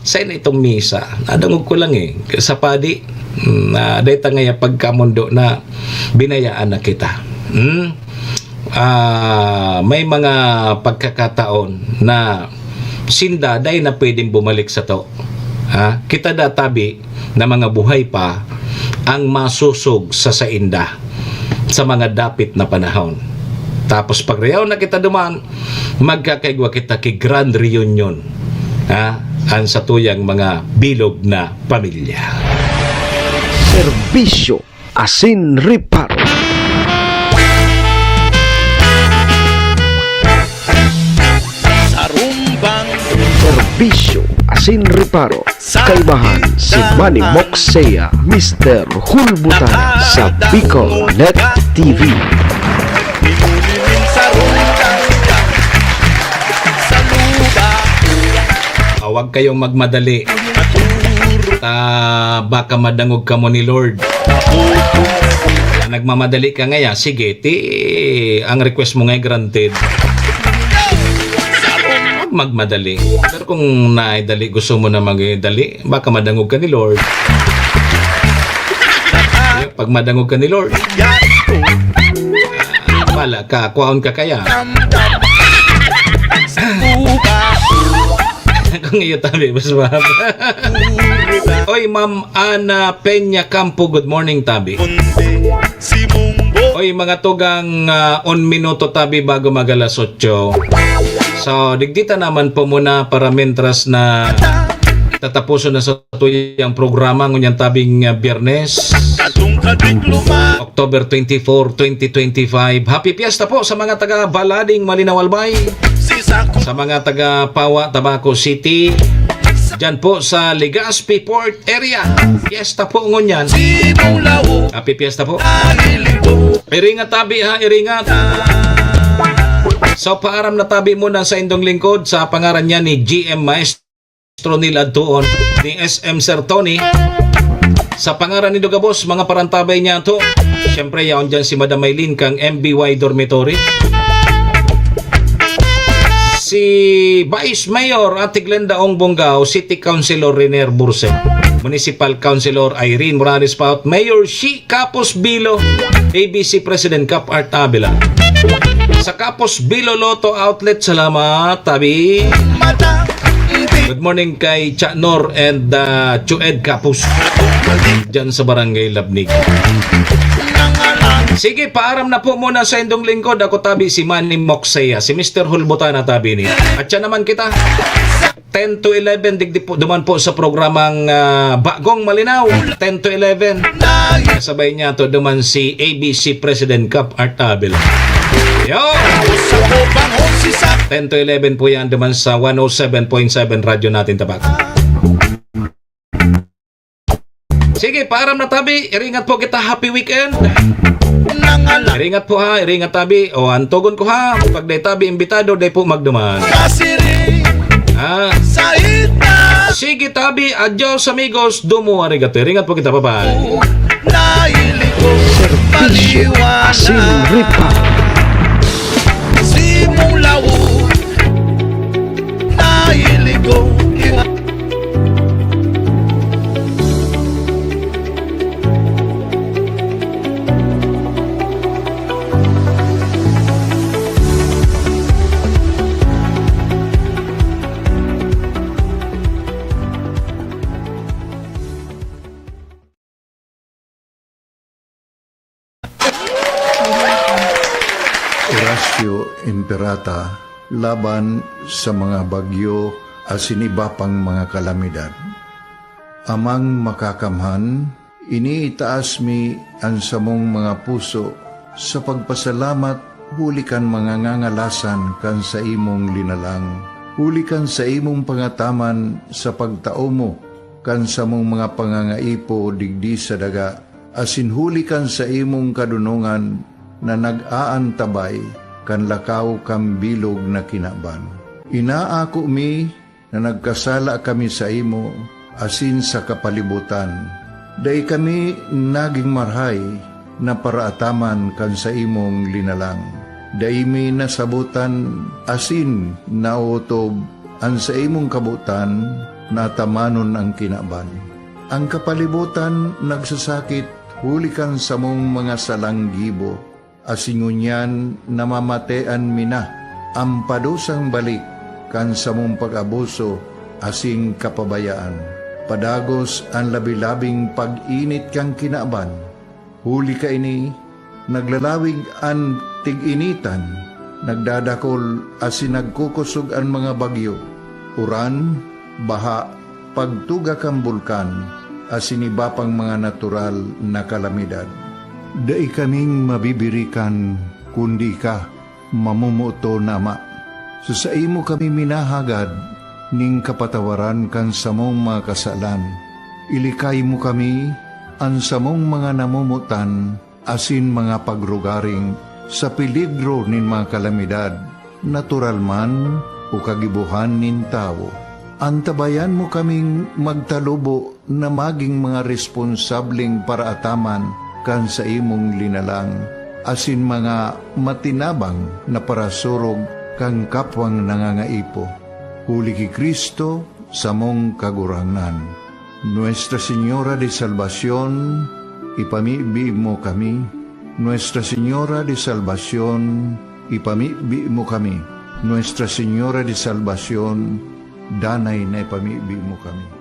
sa itong misa. Nadangog ko lang eh, sa Padi, mm, na deta ngaya pagkamundo na binayaan na kita. Hmm? Ah, may mga pagkakataon na sinda dai na pwedeng bumalik sato. Ha? Kita da tabi na mga buhay pa ang masusog sa sainda sa mga dapit na panahon. Tapos pag reyaw na kita duman, magkakaigwa kita ki grand reunion, ha? Ang satuyang mga bilog na pamilya. Serbisyo asin reparo. Sarumbang. Serbisyo asin reparo. Kaibahan si Manny Moxea, Mister Hulbutana sa Bicol Net T V. Huwag kayong magmadali. Ta baka madangog kamo ni Lord. Ah, nagmamadali ka ngaya, sige, ti ang request mo ngaya granted. Wag magmadali. Pero kung naay dali, gusto mo na magdali, baka madangog ka ni Lord. Pag madangog ka ni Lord, ah, wala ka, kwaon ka kaya. Kung iyo tabi, mas mahaba. Oy, Ma'am Ana Peña Campo, good morning, tabi. Oy, mga tugang, ah, un minuto, tabi, bago mag alas otso. So, digdi ta naman po muna para mientras na tatapuson na sa tuyang programa ngunyan tabing, ah, Biyernes, October twenty-four, twenty twenty-five. Happy Fiesta po sa mga taga Balading, Malinao, Albay. Sa mga taga Pawa, Tabaco City. Diyan po sa Legazpi Port area. Fiesta po ngunyan. Happy Fiesta po. Iringat tabi ha, iringat. So, paaram na tabi muna sa indong lingkod sa pangaran niya ni G M Maestro Neil Adtuon, ni S M Sir Tony. Sa pangaran ni Dugabos, mga parantabay niya to. Siyempre, yaon dyan si Madam Maylin kang M B Y Dormitory. Si Vice Mayor Ate Glenda Ong Bonggao, City Councilor Renier Burse, Municipal Councilor Irene Morales Paut, Mayor Shi Kapos Bilo, A B C President Cap Art Avila. Sa Kapos Bilo Lotto Outlet, salamat, tabi. Good morning kay Cha Nor and, ah, Chued Kapos. Diyan sa Barangay Labnig. Sige, paaram na po muna sa indong lingkod. Ako tabi si Manny Moksea, si Mister Hulbutana tabi ni. At siya naman kita. Ten to eleven, digdi po, duman po sa programang, ah, Bagong Malinao. Ten to eleven. Kasabay niya to duman si A B C President Cap Art Abel. Yo! Ten to eleven po yan duman sa one oh seven point seven Radyo Natin Tabaco. Sige, paaram na tabi. Iringat po kita. Happy weekend. Iringat po ha. Iringat tabi. O, antogon ko ha. Pag day tabi imbitado, day po magduman. Ah. Sige tabi. Adios, amigos. Domo arigato. Iringat po kita. Bye-bye. Serbisyo asin ripa. Horacio Imperata laban sa mga bagyo asin iba pang mga kalamidad. Amang Makakamhan, iniitaas mi an samong mga puso sa pagpasalamat huli kan mga ngangalasan kan saimong linalang, huli kan saimong pangataman sa pagtao mo kan samong mga pangangaipo digdi sa daga, asin huli kan saimong kadonongan na nag-aantabay kan lakaw kan bilog na kinaban. Inaako mi na nagkasala kami saimo asin sa kapalibotan. Dai kami nagin marahay na paraataman kan saimong linalang. Dai mi nasabotan asin naotob an saimong kabotan na atamanon an kinaban. An kapalibotan nagsasakit huli kan samong mga salang gibo, asin ngunyan namamatean mi na an padusang balik kan samong pag-abuso asin kapabayaan. Padagos an labi-labing pag-init kan kinaban. Huli kaini, naglalawig an tig-initan, nagdadakol asin nagkukosog an mga bagyo, uran, baha, pagtuga kan bulkan, asin iba pang mga natural na kalamidad. Dai kaming mabibirikan, kundi ika, mamomoton na Ama. Sa saimo kami minahagad nin kapatawaran kan samong mga kasalan. Ilikay mo kami, an samong mga namomotan asin mga pagrugaring, sa peligro nin mga kalamidad, natural man o kagibohan nin tawo. Antabayan mo kaming magtalubo na magin mga responsableng paraataman kan saimong linalang, asin mga matinabang na parasurog kan kapwang nangangaipo. Huli ki Cristo, samong Kagurangnan. Nuestra Señora de Salvacion, ipamibi mo kami. Nuestra Señora de Salvacion, ipamibi mo kami. Nuestra Señora de Salvacion, danay na ipamibi mo kami.